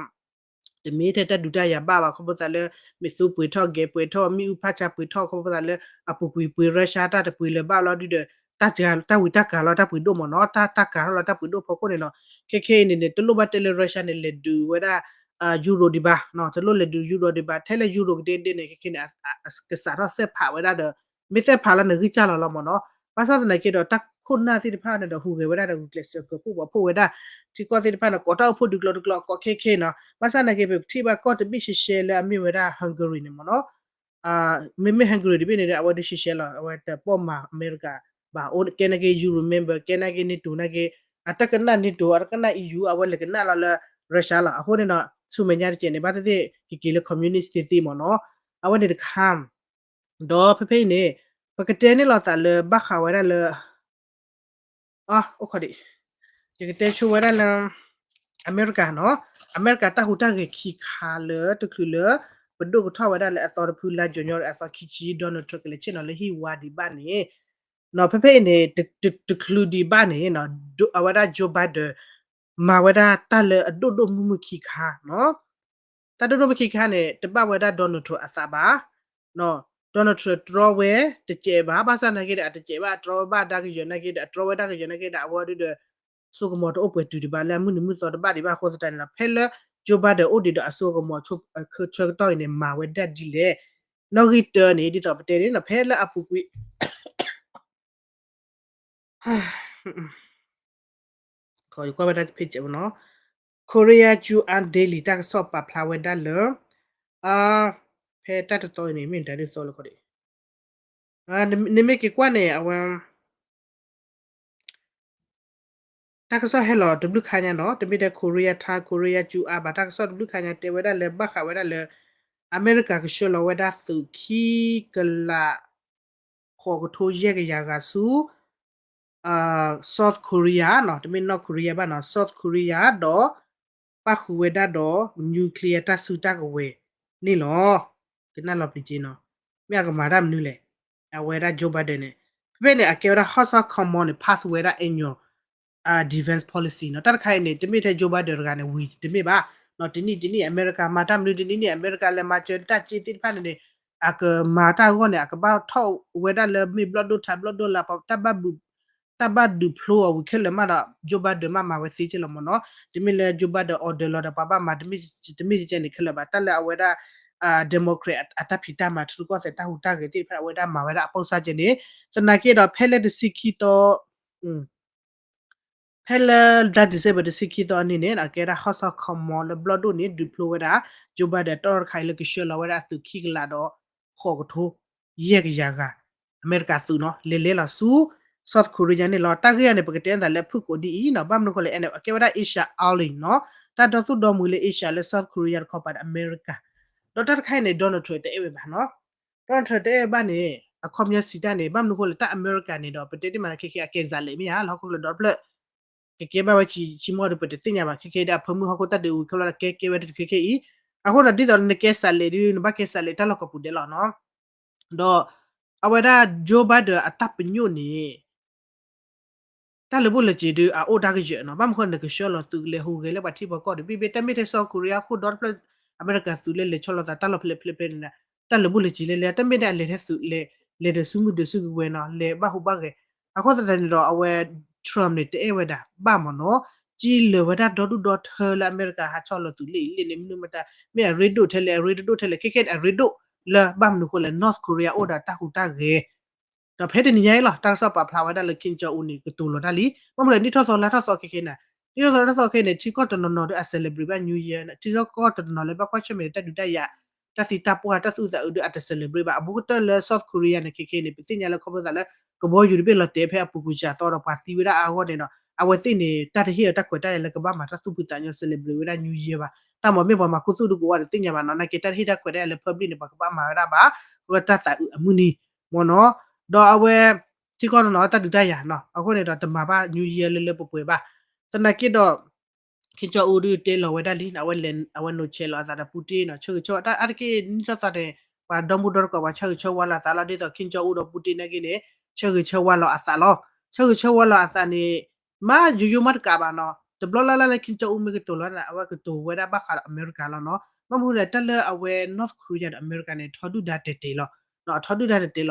တမ့ၢ်ထဲတၢ်ဒုးတၢ်ယၤဘၣ်ဘၣ် ခီဖျိသးလၢ မ့ၢ်သူပှ့ၤထီၣ် ဂဲၤပှ့ၤထီၣ် မ့ၣ်အူဖးဆါပှ့ၤထီၣ် ခီဖျိသးလၢ အပူၤကွံာ်ပှ့ၤ Russia တၢ်တပှ့ၤလၢၤဘၣ်လီၤဒုးဒီး တၢ်ဝံၤတၢ်ကၤလီၤတၢ်ပှ့ၤဒိၣ်မ့ၢ်နီၤ တၢ်ကၤထီၣ်လီၤတၢ်ပှ့ၤဒိၣ်ဖီခိၣ်န့ၣ်နီၤ ခဲခဲအံၤန့ၣ်န့ၣ် တလိၣ်ဘၣ်တဲလၢ Russia န့ၣ် လဲၤဒုးဝဲဒၣ် Europe ဒံးဘၣ် တလိၣ်လဲၤဒုး Europe ဒံးဘၣ် ထဲလၢ Europe ကဒဲကဒဲန့ၣ် ခဲခဲန့ၣ် ကစးထီၣ်သဲၣ်ဖးဝဲဒၣ်ဒီး မ့ၢ်သဲၣ်ဖးလီၤန့ၣ် ဂံၢ်စၢ်လီၤလီၤမ့ၢ်နီၤ ဘၣ်ဆၣ်သနာ်က့ဒီး တၢ်ခိၣ်နၢ်သ့ၣ်တဖၣ်န့ၣ်ဒီး ဟူးဂဲၤဝဲဒၣ်ဒီး ဂုာ်ကျဲးစၢးကၢၤဖှိၣ်ပှၤဖှိၣ်ဝဲဒၣ် ထံကီၢ်သ့ၣ်တဖၣ်န့ၣ် ကိးတၢ်အိၣ်ဖှိၣ်ဒုးကျိၤတကျိၤ ကိးခဲခဲနီၤ ဘၣ်ဆၣ်သနာ်က့ ပထံၣ်ဘၣ်ကီၢ်တဘ့ၣ်ရှဲရှဲလၢအမ့ၢ်ဝဲဒၣ် Hungary န့ၣ်မ့ၢ်နီၤ မ့မ့ၢ် Hungary တဘ့ၣ်န့ၣ်ဒီး အဝဲဒုးရှဲရှဲလီၤ အဝဲတပိာ်မၤအမဲရကၤဘၣ် ကဲနာ်က့ Euro member ကဲနာ်က့ NATO နာ်က့ အတၢ်ကနၣ် NATO အတၢ်ကနၣ် EU အဝဲလဲၤကနၣ်လီၤလၢ Russia လီၤ အဃိန့ၣ်ဒီး ဆူမဲာ်ညါတကဲးန့ၣ် ဘၣ်သ့ၣ်သ့ၣ် ကက့ၤလၢ communist သ့သ့မ့ၢ်နီၤ အဝဲန့ၣ်တခါ ဒီးဖဲဖဲအံၤန့ၣ် ပကတဲန့ၣ်လိာ်သးလၢဘၣ်ဃးဝဲဒၣ်လၢ အိၣ်ခိးဒံး ယကတဲဆိဝဲဒၣ်လၢ အမဲရကၤနီၤ အမဲရကၤတၢ်ဟူးတၢ်ဂဲၤခံခါလၢတချုးလၢ ပဒိၣ်ကထီၣ်ဝဲဒၣ်လၢအသီတဖုလါ January အသီခံဆံ Donald Trump ကလဲၤဆ့ၣ်နီၤလၢဟံၣ်ဝါဒံးဘၣ်န့ၣ် နီၤ ဖဲဖဲအံၤန့ၣ် တချုးဒံးဘၣ်န့ၣ် အဝဲဒၣ် Joe Biden မၤဝဲဒၣ်တၢ်လၢအဒိၣ်ဒိၣ်မုၢ်မုၢ်ခံခါနီၤ တၢ်ဒိၣ်ဒိၣ်မုၢ်ခံခါန့ၣ် တဘၣ်ဝဲဒၣ် Donald Trump အသးဘၣ် Donald Trump တြီဝဲတစဲးဘၣ် ဘၣ်ဆၣ်နာ်က့ဒီး အတစဲးဘၣ် အတြီဝဲဘၣ်ဒၣ်ကယၢၤနာ်က့ဒီး အတြီဝဲဒၣ်ကယၢၤနာ်က့ဒီး အဝဲဒုဒီး စိကမီၤတအိၣ်ပှဲၤတုၤဒံးဘၣ် လၢအမုၢ်နံၤမုၢ်သီတဘၣ်ဒံးဘၣ်အဃိသတးန့ၣ်ဒီး ဖဲလၢ Joe Biden အိၣ်ဒံးဒီးအစိကမီၤ ဆၢကတီၢ်အံၤန့ၣ် မၤဝဲဒၣ်ဒ်လဲၣ် နီၣ်ဂံၢ်တၢန့ၣ် ဒ်သိးပတဲန့ၣ်နီၤ ဖဲလၢအပူၤကွံာ် ကွၢ်ဝဲဒၣ်ဖဲကဲးနီၤ Korea ကၠူအါ Daily တၢ်ကစီၣ်ပာ်ဖျါဝဲဒၣ်လၢ ဖဲတၢ်တသီအံၤန့ၣ် မ့ၢ်တၢ်ဒ်သိးလၢခီဒံး နမ့ၢ်က့ၤကွၢ်န့ၣ် အဝဲ တၢ်ကစီၣ်ဟဲလီၤတဘျုးခါညါနီၤ တမ့ၢ်ထဲ Korea Times Korea ကၠူအါဘၣ် တၢ်ကစီၣ်တဘျုးခါညါတဲဝဲဒၣ်လၢ ဘၣ်ဃးဝဲဒၣ်လၢ အမဲရကၤကဆှၢလီၤဝဲဒၣ်သုးခံကလး ဃိးကထိယဲၢ်ကယၤဂၤဆူ South Korea နီၤ တမ့ၢ် North Korea ဘၣ်နီၤ South Korea ဒီး ပၣ်ဃုာ်ဝဲဒၣ်ဒီး nuclear တၢ်စုတၢ်ကဝဲၤန့ၣ်လီၤ. ကနၣ်လီၤပျံၤက့နီၤ မ့ၢ်အကမၤတၢ်မနုၤလဲၣ် အဝဲဒၣ် Joe Biden န့ၣ် ဖဲဖဲန့ၣ် အကဲဝဲဒၣ် House of Commons န့ၣ် pass ဝဲဒၣ် annual defense policy နီၤ တၢ်တခါအံၤန့ၣ် တမ့ၢ်ထဲ Joe Biden တဂၤန့ၣ် ဝံၤတမ့ၢ်ဘၣ် နီၤ တနံၣ်တနံၣ် အမဲရကၤမၤတၢ်မနုၤ တနံၣ်နံၣ် အမဲရကၤလဲၤမၤစၢၤတၢ်က့သ့ၣ်တဖၣ်န့ၣ်န့ၣ် အကမၤတၢ်အဂီၢ်န့ၣ် အကဘၣ်ထီၣ်ဝဲဒၣ်လၢမ့ၢ်ဘျီၣ်ဒိၣ်ထးဘျီၣ်ဒိၣ်လၢ တၢ်ဘၣ်ဒုးဖျိအီၤဝံၤခဲလၢာ်မးဒီး Joe Biden မၤမၤဝဲသ့က့လီၤမ့ၢ်နီၤ တမ့ၢ်လၢ Joe Biden order လီၤဒီး ပှၤဘၣ်မၤတမ့ၢ်တမ့ၢ်ကဲန့ၣ်ခဲလၢာ်ဘၣ် တၢ်လၢအဝဲဒၣ် Democrat အတၢ်ဖံးတၢ်မၤထူကီၢ်သဲးတၢ်ဟူးတၢ်ဂဲၤသ့ၣ်တဖၣ် အဝဲဒၣ်မၤဝဲဒၣ်အပိာ်စၢ်ကဲန့ၣ် သနာ်က့ဒီးဖဲလၢတဆံခံသီ ဖဲလၢလါ December တဆံခံသီအနံၤန့ၣ် အကဲဒၣ် House of Commons လၢဘျီၣ်ဒိၣ်န့ၣ် ဒုးဖျိဝဲဒၣ် Joe Biden တၢ်တခါအံၤလၢကဆှၢလီၤဝဲဒၣ်အသုးခံကလးဒီး ဃိးကထိ ယဲၢ်ကယၤဂၤ အမဲရကၤသုးနီၤ လဲၤလဲၤလီၤဆူ South Korea န့ၣ်လီၤ. တၢ်ဂ့ၢ်အံၤန့ၣ် ပကတဲအသးလၢဖုၣ်ကိာ်ဒ်အံၤနီၤ ဘၣ်မနုၤဃိလဲၣ် အကဲဝဲဒၣ် Asia ally နီၤ တၢ်ဒီသူၣ်ဒီမှံၤလၢ Asia လၢ South Korea တခီပၤဒီးအမဲရကၤ ဒီးတၢ်တခါအံၤန့ၣ် Donald Trump တအဲၣ်ဝဲဘၣ်နီၤ Donald Trump တအဲၣ်ဘၣ်န့ၣ် အခီပညီစံးတၢ်န့ၣ် ဘၣ်မနုၤဃိလဲၣ် တၢ်အမဲရကၤန့ၣ်ဒီး ပတဲတ့ၢ်မးန့ၣ် ခဲခဲအကဲစးလဲးမ့ၢ်ဧါ လၢဟီၣ်ခိၣ်ချၢဒီတဖျၢၣ် ကကဲဘၣ်ဝဲဆံးဆံးမီၢ်ဒီး ပတသ့ၣ်ညါဘၣ် ခဲခဲဒီးအဖၢမုၢ်ဟီၣ်ခိၣ်တၢ်ဒုးဝံၤခဲလၢာ်ကဲကဲဝဲတတုၤခဲခဲအံၤ အဃိဒီး ဒ်သိးနကဲစးလဲးဒုး နဘၣ်ကဲစးလဲးတၢ်လီၢ်ကိးပူၤဒဲးလီၤနီၤ ဒီး အဝဲဒၣ် Joe Biden အတၢ်ပညိၣ်န့ၣ် တၢ်လၢာ်ဘူၣ်လၢာ်စ့ၤဒုး အအိၣ်တၢ်ကယၢၤနီၤ ဘၣ်မနုၤဃိ နကဆှၢလီၤသုးလဲၤဟူးဂဲၤလၢပှၤထံပှၤကီၢ်ဒီး ဘၣ်ဘၣ်တၢ်မ့ၢ်ထဲ South Korea အခိၣ်ဒီတဖျၢၣ် အမဲရကၤသုးလၢလဲၤဆီလီၤသးတၢ်လီၢ်ဖဲလဲၣ်ဖဲလဲၣ်ဖဲလဲၣ်န့ၣ် တၢ်လၢာ်ဘူၣ်လၢာ်စ့ၤလဲၣ်လဲၣ် တၢ်မ့ၢ်ဒၣ်အလဲၤထဲသုးလဲၤ လဲၤဒီးစုမုၢ်ဒိးစုကဝဲၤနီၤ လဲၤဘၣ်ဟူးဘၣ်ဂဲၤ အဃိသတးန့ၣ်ဒီး အဝဲ Trump န့ၣ် တအဲၣ်ဝဲဒၣ်ဘၣ်မ့ၢ်နီၤ ကံလၢာ်ဝဲဒၣ်ဒီဒူၣ်ဒီထၢလၢအမဲရကၤဟးဆီလီၤသုးလၢအံၤလၢန့ၣ် မနုၤမတၤ မ့ၢ်အရ့ဒိၣ်ထဲလဲၣ် အရ့တဒိၣ်ထဲလဲၣ် ခဲခဲန့ၣ် အရ့ဒိၣ်လၢဘၣ်မနုၤဃိလဲၣ် North Korea အိၣ်ဒီးတၢ်ဟူးတၢ်ဂဲၤ ဒီးဖဲတနံၤညါအံၤလီၤ တၢ်ကစီၣ်ပာ်ဖျါဝဲဒၣ်လၢ Kim Jong Un န့ၣ် ကတိၤလီၤတၢ်လံ ဘၣ်မနုၤလဲၣ် နံၣ်ထီၣ်သီလါထီၣ်သီခဲခဲန့ၣ် နံၣ်ထီၣ်သီလါထီၣ်သီခဲခဲန့ၣ် ထံကီၢ်တနီၤနီၤဒီးအ celebrate ဘၣ် New Year ထံကီၢ်တနီၤနီၤလၢဘၣ်ကွၢ်ဆၢၣ်မဲာ်တၢ်ဒုးတၢ်ယၤ တၢ်သံတၢ်ပှၢ်တၢ်သူၣ်အုးသးအုးဒီးအတ celebrate ဘၣ် အဘူးကတၢၢ်လၢ South Korea န့ၣ် ခဲခဲန့ၣ် ပသ့ၣ်ညါလၢခီဖျိသးလၢ ကဘီယူၤတဘ့ၣ်လီၤတဲာ်ဖဲအပူၤကွံာ်စှၤသီဒီးပှၤသံဝဲဒၣ်အါအါဂီၢ်န့ၣ်ဒီး အဝဲသ့ၣ်န့ၣ် တၢ်တဟ့ၣ်အီၤတၢ်ခွဲးတၢ်ယာ်လၢကဘၣ်မၤတၢ်သူၣ်ဖှံသးညီ celebrate ဝဲဒၣ် New Year ဘၣ် တၢ်မၤမ့ၢ်ပှၤမၤခူသူၣ်ဒုကဝါဒီးသ့ၣ်ညါဘၣ်နီၤ နာ်က့တၢ်တဟ့ၣ်တၢ်ခွဲးတၢ်ယာ်လၢ public န့ၣ် ပှၤကဘၣ်မၤဝဲဒၣ်ဘၣ် အဝဲတၢ်သးအုးအမုၢ်နံၤ မ့ၢ်နီၤ ဒီးအဝဲ ထံကီၢ်တနီၤနီၤတၢ်ဒုးတၢ်ယၤနီၤ အဃိန့ၣ်ဒီးတမၤဘၣ် New Year လၢလၢပှဲၤပှဲၤဘၣ် သနာ်က့ဒီး Kim Jong Un ဒုးတဲလီၤဝဲဒၣ်လံ အဝဲလဲၤ အဝဲနိးဆဲးလီၤအသးဒီး Putin နီၤ ဆၢဂ့ၤဆၢဝါ တၢ်အါတက့ၢ်နံၣ်ထီၣ်သီန့ၣ် ပှၤဒီမုၢ်ဒီတကိး ပှၤဆၢဂ့ၤဆၢဝါလီၤအသးလီၤ ဒ်သိး Kim Jong Un ဒီး Putin နာ်က့န့ၣ် ဆၢဂ့ၤဆၢဝါလီၤအသးလီၤ ဆၢဂ့ၤဆၢဝါလီၤအသးန့ၣ် မ့ၢ်ယိယိမ့ၢ်တကးဘၣ်နီၤ တဘျီလၢ်လၢ်လၢ Kim Jong Un မ့ၢ်ကတိၤလီၤန့ၣ် အဝဲကတိၤဝဲဒၣ်ဘၣ်ဃးဒီးအမဲရကၤလီၤနီၤ ဘၣ်မနုၤလဲၣ် တၢ်လၢအဝဲ North Korea ဒီးအမဲရကၤန့ၣ် ထီဒုၣ်ဒါတဲာ်တဲာ်လီၤ ထီဒုၣ်ဒါတဲာ်တဲာ်လီၤ ဒီး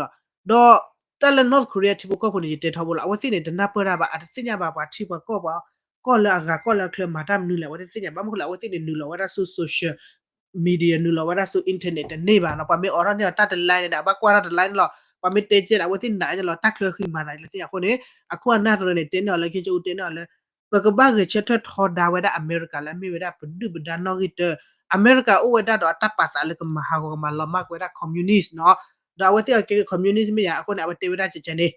တၢ်လၢ North Korea ထံဖိကီၢ်ဖိန့ၣ် ယတဲထီဘိလီၤ အဝဲသ့ၣ်န့ၣ် တနၢ်ပၢၢ်တၢ်ဘၣ် အတသ့ၣ်ညါဘၣ်ပှၤထံပှၤကီၢ်ပှၤ ကီၢ်လၢအဂၤကီၢ်လၢအချၢမၤတၢ်မနုၤလဲၣ် အဝဲသ့ၣ်သ့ၣ်ညါ ဘၣ်မနုၤဃိလဲၣ် အဝဲသ့ၣ်န့ၣ် နုာ်လီၤဝဲဒၣ်ဆူ social media နုာ်လီၤဝဲဒၣ်ဆူ internet တန့ၢ်ဘၣ်နီၤ ပှၤမ့ၢ်အိးထီၣ်န့ၢ်အီၤတၢ်တလါန့ၣ်ဒီး ဘၣ်ကွၢ်တၢ်တလါန့ၣ်လီၤ ပှၤမ့ၢ်တဲကဲဒီး အဝဲသ့ၣ်နာ်န့ၣ်လီၤ တၢ်ချၢဃံမၤသးလၢသ့ၣ်ညါအဃိန့ၣ် အခိၣ်အနၢ်တရၢန့ၣ် တဲန့ၢ်အီၤလၢ Kim Jong Un တဲန့ၢ်အီၤလၢ ပကဘၣ်ဂဲၤဆၢထၢၣ်ထီဒါဝဲဒၣ်အမဲရကၤလၢအမ့ၢ်ဝဲဒၣ်ပဒုၣ်ပဒါနီၣ်ဂံၢ်တၢ အမဲရကၤအိၣ်ဝဲဒၣ်ဒီးအတၢ်ပာ်သးလၢကမၤဟးဂီၤကမၤလီၤမၢ်ကွံာ်ဝဲဒၣ် communist နီၤ ဒီးအဝဲသ့ၣ်အကဲ communist မ့ၢ်ယါ အဃိန့ၣ် အဝဲတဲဝဲဒၣ်ကဲကဲန့ၣ်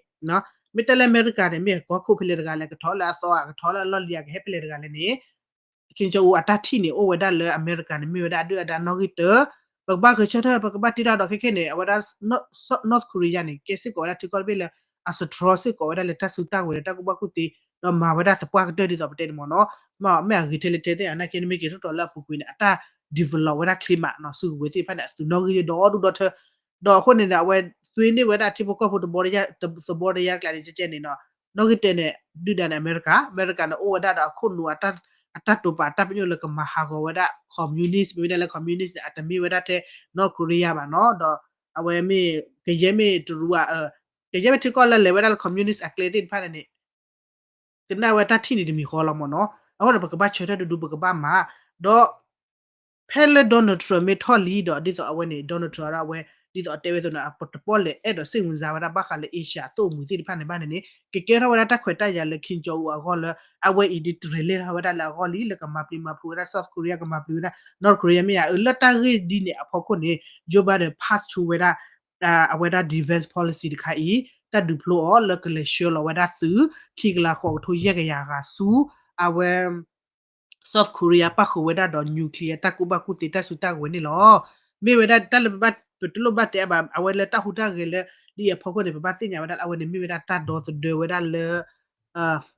မ့ၢ်တၢ်လၢအမဲရကၤန့ၣ် မ့ၢ်အကီၢ်ခိၣ်ဖဲလဲၣ်တဂၤလဲၣ် ကထီၣ်လၢအသီဧါ ကထီၣ်လၢအလီၢ်လံၤဧါ ကဟဲဖဲလဲၣ်တဂၤလဲၣ်န့ၣ် Kim Jong Un အတၢ်ထံၣ်န့ၣ် အိၣ်ဝဲဒၣ်လၢအမဲရကၤန့ၣ် မ့ၢ်ဝဲဒၣ်အဒုၣ်အဒါနီၣ်ဂံၢ်တၢ ပကဘၣ်ဂဲၤဆၢထၢၣ် ပကဘၣ်တ့ထီၣ်ဒီးခဲခဲန့ၣ် အဝဲဒၣ် North Korea န့ၣ် ကဲစ့ၢ်ကီးဝဲဒၣ်ထံကီၢ်တဘ့ၣ်လၢ အ strong စ့ၢ်ကီးဝဲဒၣ်လၢတၢ်စုတၢ်ဝဲၤဒီးတၢ်ကူၣ်ဘၣ်ကူၣ်သ့ ဒီးမၤဝဲဒၣ်သပှၢ်ကတၢၢ်ဒ်သိးပတဲန့ၣ်မ့ၢ်နီၤ မ့ၢ်အဂ့ၤထဲလဲၣ်ထဲသ့ၣ်ညါ နာ်က့နမ့ၢ်က့ၤထီၣ်တီၤလၢအပူၤကွံာ်န့ၣ် အတၢ် develop ဝဲဒၣ် climate နီၤ စုကဝဲၤသ့ၣ်တဖၣ်န့ၣ် အသုးနီၣ်ဂံၢ်ဒီဒူၣ်ဒီထၢ ဒီးအဃိန့ၣ်ဒီး အဝဲသွ့န့ၢ်ဝဲဒၣ်ထံဖိကီၢ်ဖိတဘီတယါ သဘီတယါတကျါန့ၣ် ကဲကဲန့ၣ်နီၤ နီၣ်ဂံၢ်တဲန့ၣ် ဒုၣ်ဒါန့ၣ် အမဲရကၤ အမဲရကၤန့ၣ် အိၣ်ဝဲဒၣ်ဒီးအခိၣ်နူာ် အတၢ်တိာ်ပာ်အတၢ်ပညိၣ်လၢကမၤဟးဂီၤဝဲဒၣ် communist မ့မ့ၢ်ဒၣ်လၢ communist န့ၣ် အတမ့ၢ်ဝဲဒၣ်ထဲ North Korea ဘၣ်နီၤ ဒီးအဝဲမ့ၢ် ကယဲၢ်မ့ၢ်တရူး ကယဲၢ်မ့ၢ်ထံကီၢ်လၢလဲၤဝဲဒၣ်လၢ communist အကျဲသ့ၣ်တဖၣ်န့ၣ်န့ၣ် ကနၣ်ဝဲတၢ်ထံၣ်န့ၣ်တမံၤဃီလီၤမ့ၢ်နီၤ အဃိန့ၣ် ပကဘၣ်ဆၢထၢၣ်တဒူ ပကဘၣ်မၤ ဒီး ဖဲလၢ Donald Trump မ့ၢ်ထီၣ်လံဒီး ဒ်သိးအဝဲန့ၣ် Donald Trump ဒီးအဝဲ ဒ်သိးအတဲဝဲအသိးန့ၣ် အတပီၣ်လဲၤအဲၣ်ဒိးစ့ၣ်ဝင်စါဝဲဒၣ်ဘၣ်ဃးလၢ Asia အသိၣ်အမှံၤသ့ၣ်တဖၣ်န့ၣ်ဘၣ်န့ၣ်န့ၣ် ကကဲထီၣ်ဝဲဒၣ်တၢ်ခွဲးတၢ်ယာ်လၢ Kim Jong Un အဂီၢ်လၢ အဝဲအံၤဒ်တရဲၤလဲၢ်ထီၣ်ဝဲဒၣ်လၢအဂီၢ်လံ လၢကမၤပျံၤမၤဖုးဝဲဒၣ် South Korea ကမၤပျံၤဝဲဒၣ် North Korea မ့ၢ်ဧါ အလၢတၢ်ဂ့ၢ်ဒ်န့ၣ်အဖီခိၣ်န့ၣ် Joe Biden pass through ဝဲဒၣ် အဝဲဒၣ် defense policy တခါအံၤ တၢ်ဒုးဖျိအီၤလၢကလဲၤဆှၢလီၤဝဲဒၣ်သုး ခံကလးဃိးကထိယဲၢ်ကယၤဂၤဆူ အဝဲ South Korea ပၣ်ဃုာ်ဝဲဒၣ်ဒီး nuclear တၢ်ကူၣ်ဘၣ်ကူၣ်သ့တၢ်စုတၢ်ကဝဲၤန့ၣ်လီၤ. မ့ၢ်ဝဲဒၣ်တၢ်လၢပဘၣ် ပတလိၣ်ဘၣ်တဲအါဘၣ် အဝဲလၢတၢ်ဟူးတၢ်ဂဲၤလၢ ဒ်အံၤအဖီခိၣ်န့ၣ် ပဘၣ်သ့ၣ်ညါဝဲဒၣ်လၢအဝဲန့ၣ် မ့ၢ်ဝဲဒၣ်တၢ်ဒီသဒၢဝဲဒၣ်လၢ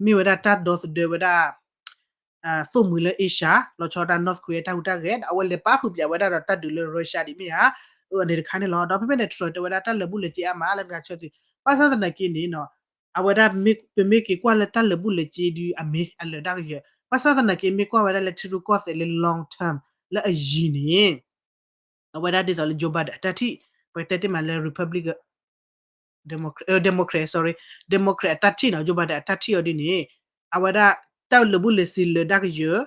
မ့ၢ်ဝဲဒၣ်တၢ်ဒီသဒၢဝဲဒၣ် သိၣ်မှံၤလၢ Asia လီၤဆီဒၣ် North Korea တၢ်ဟူးတၢ်ဂဲၤ ဒီးအဝဲလဲၤပာ်ဃုာ်ပၠးဝဲဒၣ်ဒီးတၢ်ဒုးလၢ Russia ဒ်မ့ၢ်ဧါ အန့ၣ်တခါန့ၣ်လီၤ. ဒီးဖဲဖဲန့ၣ် Trump တဲဝဲဒၣ်တၢ်လၢာ်ဘူၣ်လၢာ်စ့အါမးလၢနကဆၢသုး ဘၣ်ဆၣ်သနာ်က့န့ၣ်နီၤ အဝဲဒၣ် ပမ့ၢ်က့ၤကွၢ်လၢတၢ်လၢာ်ဘူၣ်လၢာ်စ့ဒုးအမ့ၢ်အလၢာ်ဒၣ်ကယၢၤ ဘၣ်ဆၣ်သနာ်က့မ့ၢ်ကွၢ်ဝဲဒၣ်လၢထံရူၢ်ကီၢ်သဲးလၢ long term လၢအယံၤန့ၣ် အဝဲဒၣ်ဒ်သိးလၢ Joe Biden အတၢ်ထံၣ် ပကတဲတ့ၢ်မးလၢ Republican Democrat, Democrat, sorry, Democrat အတၢ်ထံၣ်နီၤ Joe Biden အတၢ်ထံၣ်အီၤဒ်န့ၣ် အဝဲဒၣ်တၢ်လၢာ်ဘူၣ်လၢာ်စ့လၢာ်ဒၣ်ကယၢၤ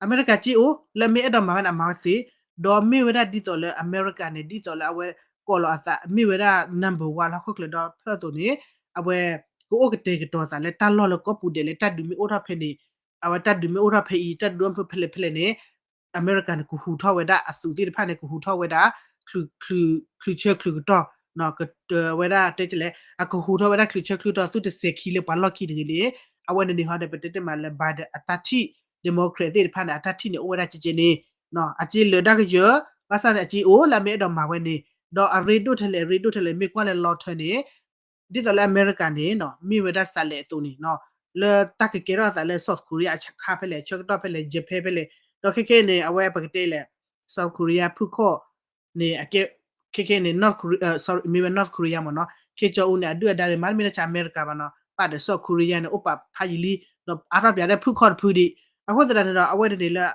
အမဲရကၤစ့အိၣ် လၢအမ့ၢ်အဲၣ်ဒိးမၤဝဲန့ၣ် အမၤဝဲသ့, ဒီးမ့ၢ်ဝဲဒၣ်ဒ်သိးလၢအမဲရကၤန့ၣ် ဒ်သိးလၢအဝဲကိးလီၤအသး မ့ၢ်ဝဲဒၣ် number one လၢဟီၣ်ခိၣ်ချၢဒီဖျၢၣ်အသိးန့ၣ် အဝဲကအိၣ်ကတဲာ်ကတီၤသးလၢတၢ်လီၢ်လၢကိးပူၤဒဲးလၢတၢ်ဒုးမ့ၢ်အိၣ်ထီၣ်ဖဲန့ၣ် အဝဲတၢ်ဒုးမ့ၢ်အိၣ်ထီၣ်ဖဲအံၤ တၢ်ဒုးအိၣ်ဖဲလဲၣ်ဖဲလဲၣ်န့ၣ် အမဲရကၤန့ၣ် ကဟူးထီၣ်ဝဲဒၣ်အသုးသ့ၣ်တဖၣ်န့ၣ် ကဟူးထီၣ်ဝဲဒၣ် ချုးဆၢချုးကတီၢ် ကဝဲဒၣ်တဲလဲၣ် အကဟူးထီၣ်ဝဲဒၣ်ချုးဆၢချုးကတီၢ် သုတစဲးခံလၢပှၤလီၢ်ခံတဂ့ၤန့ၣ် အဝဲန့ၣ်န့ၣ်ဟီဒီး ပတဲတ့ၢ်မးလၢ Biden အတၢ်ထံၣ် Democrat သ့ၣ်တဖၣ်န့ၣ် အတၢ်ထံၣ်န့ၣ် အိၣ်ဝဲဒၣ်ကကဲန့ၣ် အစ့လၢာ်ဒၣ်ကယၢၤ ဘၣ်ဆၣ်န့ၣ် အစ့အိၣ်လၢအမ့ၢ်အဲၣ်ဒိးမၤဝဲန့ၣ် ဒီးအရ့ဒိၣ်ထဲလဲၣ် အရ့ဒိၣ်ထဲလဲၣ် မ့ၢ်ကွၢ်လၢ long term န့ၣ် ဒ်သိးလၢအမဲရကၤန့ၣ် မ့ၢ်ဝဲဒၣ်စးလဲၣ်အသိးန့ၣ် လၢတၢ်ကကဲထီၣ်အသးလၢ South Korea အဆၢကတီၢ်ဖဲလဲၣ် Japan ဖဲလဲၣ် ဒီးခဲခဲအံၤန့ၣ် အဝဲပကတဲလဲၣ် South Korea ဖုၣ်ခီၣ်န့ၣ် ခဲခဲအံၤန့ၣ် North Korea မ့ၢ်ဝဲ North Korea မ့ၢ်နီၤ Kim Jong Un န့ၣ် အဒုၣ်အဒါန့ၣ် မ့တမ့ၢ်လၢဆၣ်အမဲရကၤဘၣ်နီၤ ပာ်ဒီး South Korea န့ၣ် အိၣ်ပာ်ဖးယံာ်လံ ဒီးအါထီၣ်ပၠးလၢဖုၣ်ခီၣ်တဖုဒံး အဃိသတးန့ၣ်ဒီး အဝဲန့ၣ်န့ၣ်လၢ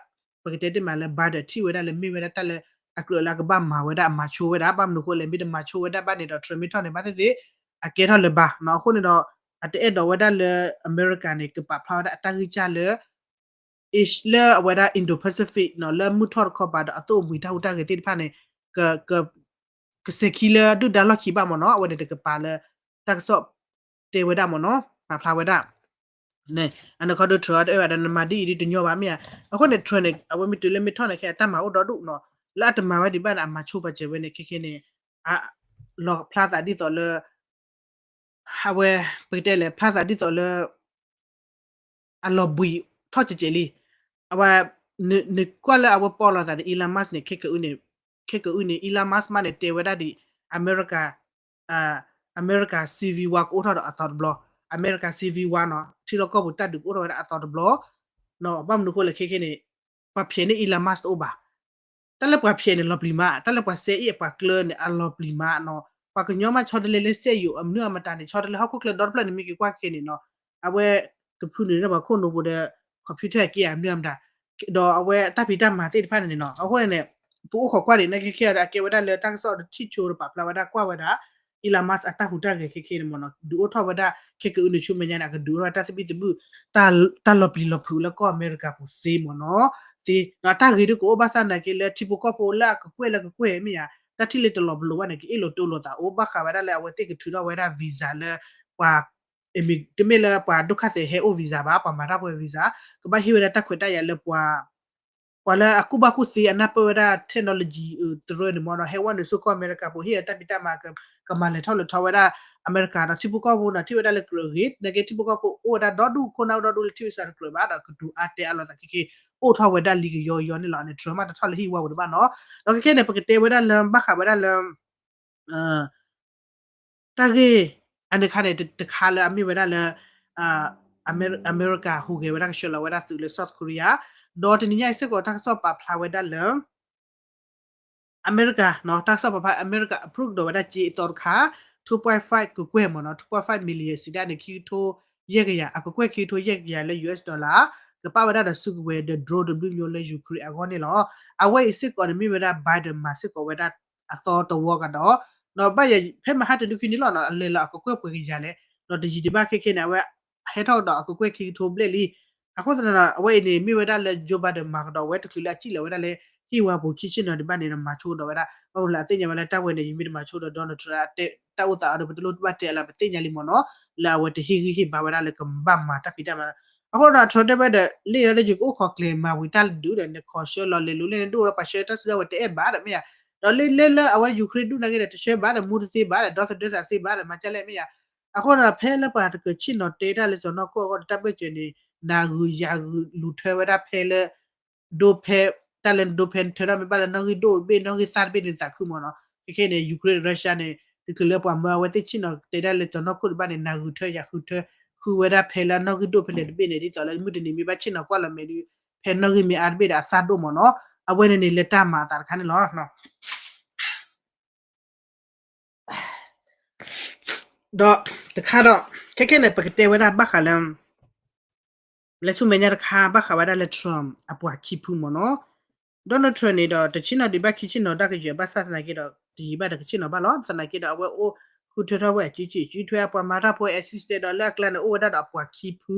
ပကတဲတ့ၢ်မးလၢ Biden ထံၣ်ဝဲဒၣ်လၢမ့ၢ်ဝဲဒၣ်တၢ်လၢအကြၢးလၢအကဘၣ်မၤဝဲဒၣ်အမၤဆိဝဲဒၣ် ဘၣ်မနုၤအဃိလဲၣ် မ့ၢ်တမၤဆိဝဲဒၣ်ဘၣ်န့ၣ်ဒီး Trump မ့ၢ်ထီၣ်န့ၣ် ဘၣ်သ့ၣ်သ့ၣ် အကဲထီၣ်လၢၤဘၣ်နီၤ အဃိန့ၣ်ဒီး အတအဲၣ်ဒိးဝဲဒၣ်လၢအမဲရကၤန့ၣ် ကပာ်ဖျါဝဲဒၣ်အတၢ်ဂံၢ်စၢ်လၢ လၢအဝဲဒၣ် Indo-Pacific နီၤ လၢမုၢ်ထီၣ်တခီပၤဒီးအသိၣ်အမှံၤတၢ်ဟူးတၢ်ဂဲၤသ့ၣ်တဖၣ်န့ၣ် က ကစဲးခံလၢဒုၣ်ဒါလီၢ်ခံဘၣ်မ့ၢ်နီၤ အဝဲန့ၣ်တကပၤလၢ တၢ်ကစီၣ်တဲဝဲဒၣ်မ့ၢ်နီၤ ပာ်ဖျါဝဲဒၣ် န့ၣ် အနီၢ်ကီၢ်ဒိၣ် Trump အတအဲၣ်ဝဲဒၣ်နမၤဒ်အံၤဒ်တညီဘၣ်မ့ၢ်ဧါ အဃိန့ၣ် Trump န့ၣ် အဝဲမ့ၢ်တုၤလၢမ့ၢ်ထီၣ်န့ၣ် ခဲအတၢ်မၤအိၣ်ဒီဒူၣ်နီၤ လၢအတမၤဝဲဒံးဘၣ်န့ၣ် အမၤဆိပာ်စၢၤဝဲန့ၣ် ခဲခဲန့ၣ် အလီၤဖျါသးဒ်သိးလၢ အဝဲ ပကတဲလဲၣ် ဖျါသးဒ်သိးလၢ အလီၤဘှံးထီၣ်ကဲးကဲးလံ. အဝဲ နကွၢ်လၢအဝဲပီၣ်လီၤသးန့ၣ် Elon Musk န့ၣ် ခဲကအုန့ၣ် ခဲကအုန့ၣ် Elon Musk မးန့ၣ် တဲဝဲဒၣ်ဒ် အမဲရကၤ အမဲရကၤ civil war ကအိၣ်ထီၣ်ဒီးအသီတဘျီ, အမဲရကၤ civil war နီၤ ထံလီၢ်ကီၢ်ပူၤတၢ်ဒုးကအိၣ်ထီၣ်ဝဲဒၣ်အသီတဘျီ, ဘၣ်မနုၤအဃိလဲၣ်ခဲခဲန့ၣ် ပှၤဖျဲးန့ၢ် Elon Musk တအိၣ်ဘၣ် တၢ်လၢပှၤဖျဲးန့ၣ်လီၤပျံၤမး, တၢ်လၢပှၤစဲအ့ၣ်ပှၤကျၢန့ၣ် အလီၤပျံၤမးနီၤ. ပှၤကညီမးဆီတလဲလၢစက်ရုပ် အမနုၤအမတၤန့ၣ် ဆီတလဲဟီၣ်ခိၣ်ချၢဒီတဖျၢၣ်န့ၣ် မ့ၢ်က့ၤကွၢ်ခဲန့ၣ်နီၤ, အဝဲကဖုနုာ်န့ၢ်ပှၤခိၣ်နူာ်ပူၤဒီး computer အက့ၢ်အမနုၤအမတၤ, ဒီးအဝဲတၢ်ဖံးတၢ်မၤသ့ၣ်တဖၣ်န့ၣ်နီၤ. အဃိန့ၣ် ပအိၣ်ခိးကွၢ်ဒံးန့ၣ် ခဲခဲဒီး အကဲဝဲဒၣ်လၢတၢ်ကစီၣ်တထံၣ်ဆိဒီးပာ်ဖျါဝဲဒၣ်ကွၢ်ဝဲဒၣ် Elon Musk အတၢ်ဟူးတၢ်ဂဲၤခဲခဲန့ၣ်မ့ၢ်နီၤ, ဒုးအိၣ်ထီၣ်ဝဲဒၣ် ခဲကအုန့ၣ်ဆူမဲာ်ညါန့ၣ် အကဒုးအိၣ်ထီၣ်တၢ်သဘံၣ်သဘုၣ် တၢ်လီၤပျံၤလီၤဖုးလၢကီၢ်အမဲရကၤပူၤသ့မ့ၢ်နီၤ, သ့, ဒီးတၢ်ဂ့ၤဒုးကအိၣ်ဘၣ်ဆၣ်သနာ်က့လၢထံဖိကီၢ်ဖိလၢအကကွဲၢ်လၢကကွဲၢ်မ့ၢ်ဧါ, တၢ်ထံၣ်လၢတလီၤပလိာ်ဘၣ်န့ၣ် ကအ့ၣ်လိာ်တိလိာ်သးအိၣ် ဘၣ်ဃးဝဲဒၣ်လၢအဝဲသ့ၣ်ကထုးထီၣ်ဝဲဒၣ် visa လၢပှၤ တမ့ၢ်လၢပှၤဒုက္ခသည်ဟဲအိၣ် visa ဘၣ်, ပှၤမၤတၢ်ပှဲၤ visa ကဘၣ်ဟ့ၣ်ဝဲဒၣ်တၢ်ခွဲးတၢ်ယာ်လၢပှၤ ပှၤလၢအကူၣ်ဘၣ်ကူၣ်သ့အနၢ်ပၢၢ်ဝဲဒၣ် technology တရၢန့ၣ်မ့ၢ်နီၤ, ဟဲဝဲနုာ်ဆူကီၢ်အမဲရကၤပူၤ ဟ့ၣ်အတၢ်ဖံးတၢ်မၤ ကမၤလဲၤထီၣ်လဲၤထီဝဲဒၣ်အမဲရကၤနီၤ, ထံဖိကီၢ်ဖိနီၤ ထံၣ်ဝဲဒၣ်လၢကြၢးအဂ့ၤ, နာ်က့ထံဖိကီၢ်ဖိအိၣ်ဝဲဒၣ်ဒီဒူၣ် ခိၣ်နၢ်အိၣ်ဒီဒူၣ်လၢထံၣ်ဝဲစးတကြၢးဘၣ်ဒီး ကဒုးအါတဲအါလိာ်သးခဲခဲ အိၣ်ထီၣ်ဝဲဒၣ်လံကယီကယီန့ၣ်လီၤ. န့ၣ် Trump မးတထီၣ်လၢဟံၣ်ဝါပူၤတဘၣ်နီၤ, ဒီးခဲခဲန့ၣ် ပကတဲဝဲဒၣ်လၢဘၣ်ဃးဝဲဒၣ်လၢ တၢ်ဂ့ၢ် အန့ၣ်ခါန့ၣ် တခါလၢအမ့ၢ်ဝဲဒၣ်လၢ အမဲရကၤဟူးဂဲၤဝဲဒၣ်ကဆှၢလီၤဝဲဒၣ်သုးလၢ South Korea, ဒီးတနံၤညါအံၤစ့ၢ်ကီးတၢ်ကစီၣ်ပာ်ဖျါဝဲဒၣ်လၢ အမဲရကၤ တၢ်ကစီၣ်ပာ်ဖျါ အမဲရကၤ approve ကဒီးဝဲဒၣ်စ့အသီတခါ two point five ကကွဲၢ်မ့ၢ်နီၤ two point five million စံးဒၣ်န့ၣ် ခံကထိယဲၢ်ကယၤ အကကွဲၢ်ခံကထိယဲၢ်ကယၤလၢ U S dollar ကပာ်ဝဲဒၣ်ဒီးစုကဝဲၤဒီး drone တဘျုးမျိုးလၢ Ukraine အဂီၢ်န့ၣ်လီၤ. အဝဲအံၤစ့ၢ်ကီးန့ၣ်မ့ၢ်ဝဲဒၣ် Biden မၤစ့ၢ်ကီးဝဲဒၣ်အသီတဝီကဒီး ဒီးဘၣ်ယၤဖဲမဟါတနွံခံနံၤလီၤနီၤ အလဲၤလီၤအကကွဲၢ်ပှဲၤကယၤလဲၣ် ဒီးတယံာ်ဒံးဘၣ်ခဲခဲန့ၣ် အဝဲဟဲထီၣ်ကဒီးအကကွဲၢ်ခံကထိဘျဲၣ်လံ. အဃိသတးဒီး အဝဲအံၤန့ၣ် မ့ၢ်ဝဲဒၣ်လၢ Joe Biden မၤကဒီးဝဲတချုးလၢအစံၣ်လီၤဝဲဒၣ်လၢ ဟ့ၣ်ဝဲပူၤခံဆ့ၣ်နီၤဒံးဘၣ်န့ၣ် မၤဆိကဒီးဝဲဒၣ် ဘၣ်မနုၤလၢအသ့ၣ်ညါဝဲလၢတၢ်ဝဲန့ၣ် ယမ့ၢ်တမၤဆိဒီး Donald Trump တၢ်အိၣ်သးအီၤဒီး ပတလိၣ်ဘၣ်တဲအလၢ ပသ့ၣ်ညါလံမ့ၢ်နီၤ လၢအဝဲတဟ့ၣ်ဂံၢ်ဟ့ၣ်ဘါဝဲဒၣ်လၢကဘၣ်မၤတၢ်ဖံးတၢ်မၤ အဃိဒီး Trump တဲဝဲဒီး လၢယၤဒီးယကအိၣ်ခိးကျဲၤမၤဝံၤတၢ်ဒုးဒီး နခီဆှၢလီၤလဲၤလိၤလၢနဒိၣ်ဒီးပှၤဆှၢတၢ်စုကဝဲၤတအဲၣ်ဘၣ်ဒီးမ့ၢ်ယၤ ဒီးလၢလၢလၢအဝဲ Ukraine ဒုးနာ်က့ဒီး တဆှၢဘၣ်ဒီး မူတသ့ဘၣ်ဒီး ဒီသဒၢသးသ့ဘၣ်ဒီး မၤကၢ်လဲၣ်မ့ၢ်ယၤ အဃိဒီး ဖဲလၢပှၤတကဆ့ၣ်နီၤတဲတၢ်လၢစီၤနီၢ်ခိၣ်အဂီၢ်ဒီး တၢ်ဘၢၣ်စၢၤန့ၣ် နၤဂုၤယၤဂုၤလူၤထၢဝဲဒၣ်ဖဲလၢ ဒိဖဲ တၢ်လၢနဒိဖဲနထၢထီၣ်မ့ၢ်ဘၣ်လၢ နီၣ်ဂံၢ်ဒိၣ်တဘ့ၣ် နီၣ်ဂံၢ်သၣ်တဘ့ၣ်န့ၣ် သးခုမ့ၢ်နီၤ ခဲခဲန့ၣ် Ukraine Russia န့ၣ် တချုးလၢပှၤမၢအဝဲသ့ၣ်ဆ့ၣ်နီၤတဲဒၣ်လၢစီၤနီၢ်ခိၣ်တဘၣ်န့ၣ် နၤဂုၤထၢယၤဂုၤထၢ ဃုဝဲဒၣ်ဖဲလၢနီၣ်ဂံၢ်ဒိၣ်ဖဲလဲၣ်တဘ့ၣ်န့ၣ် ဒ်သိးလၢမုၢ်တနံၤ မ့ၢ်ဘၣ်ဆ့ၣ်နီၤကွၢ်လီၤမဲာ်ဒီး ဖဲနီၣ်ဂံၢ်မ့ၢ်အါတဘ့ၣ်ဒီးအသၣ်ဒိၣ်မ့ၢ်နီၤ အဝဲန့ၣ်န့ၣ် လၢတၢ်မၤအသးတခါန့ၣ်လီၤ. ဒီးတခါဒီး ခဲခဲန့ၣ် ပကတဲဝဲဒၣ်ဘၣ်ဃးလၢ လဲၤဆူမဲာ်ညါတခါ ဘၣ်ဃးဝဲဒၣ်လၢ Trump အပှၤခံဖုမ့ၢ်နီၤ Donald Trump န့ၣ်ဒီး တဆ့ၣ်နီၤဒံးဘၣ်ခံဆ့ၣ်နီၤဒၣ်ကယဲၢ်ဘၣ်ဆၣ်သနာ်က့ဒီး တယံာ်ဘၣ်ဒီးကဆ့ၣ်နီၤဘၣ်လီၤ. သနာ်က့ဒီး အဝဲအိၣ်ဃုထၢထီၣ်ဝဲအစုကဝဲၤ စုထွဲအပှၤမၤတၢ်ဖိ assistant ဒီးလၢအကျါန့ၣ် အိၣ်ဝဲဒၣ်ဒီးအပှၤခံဖု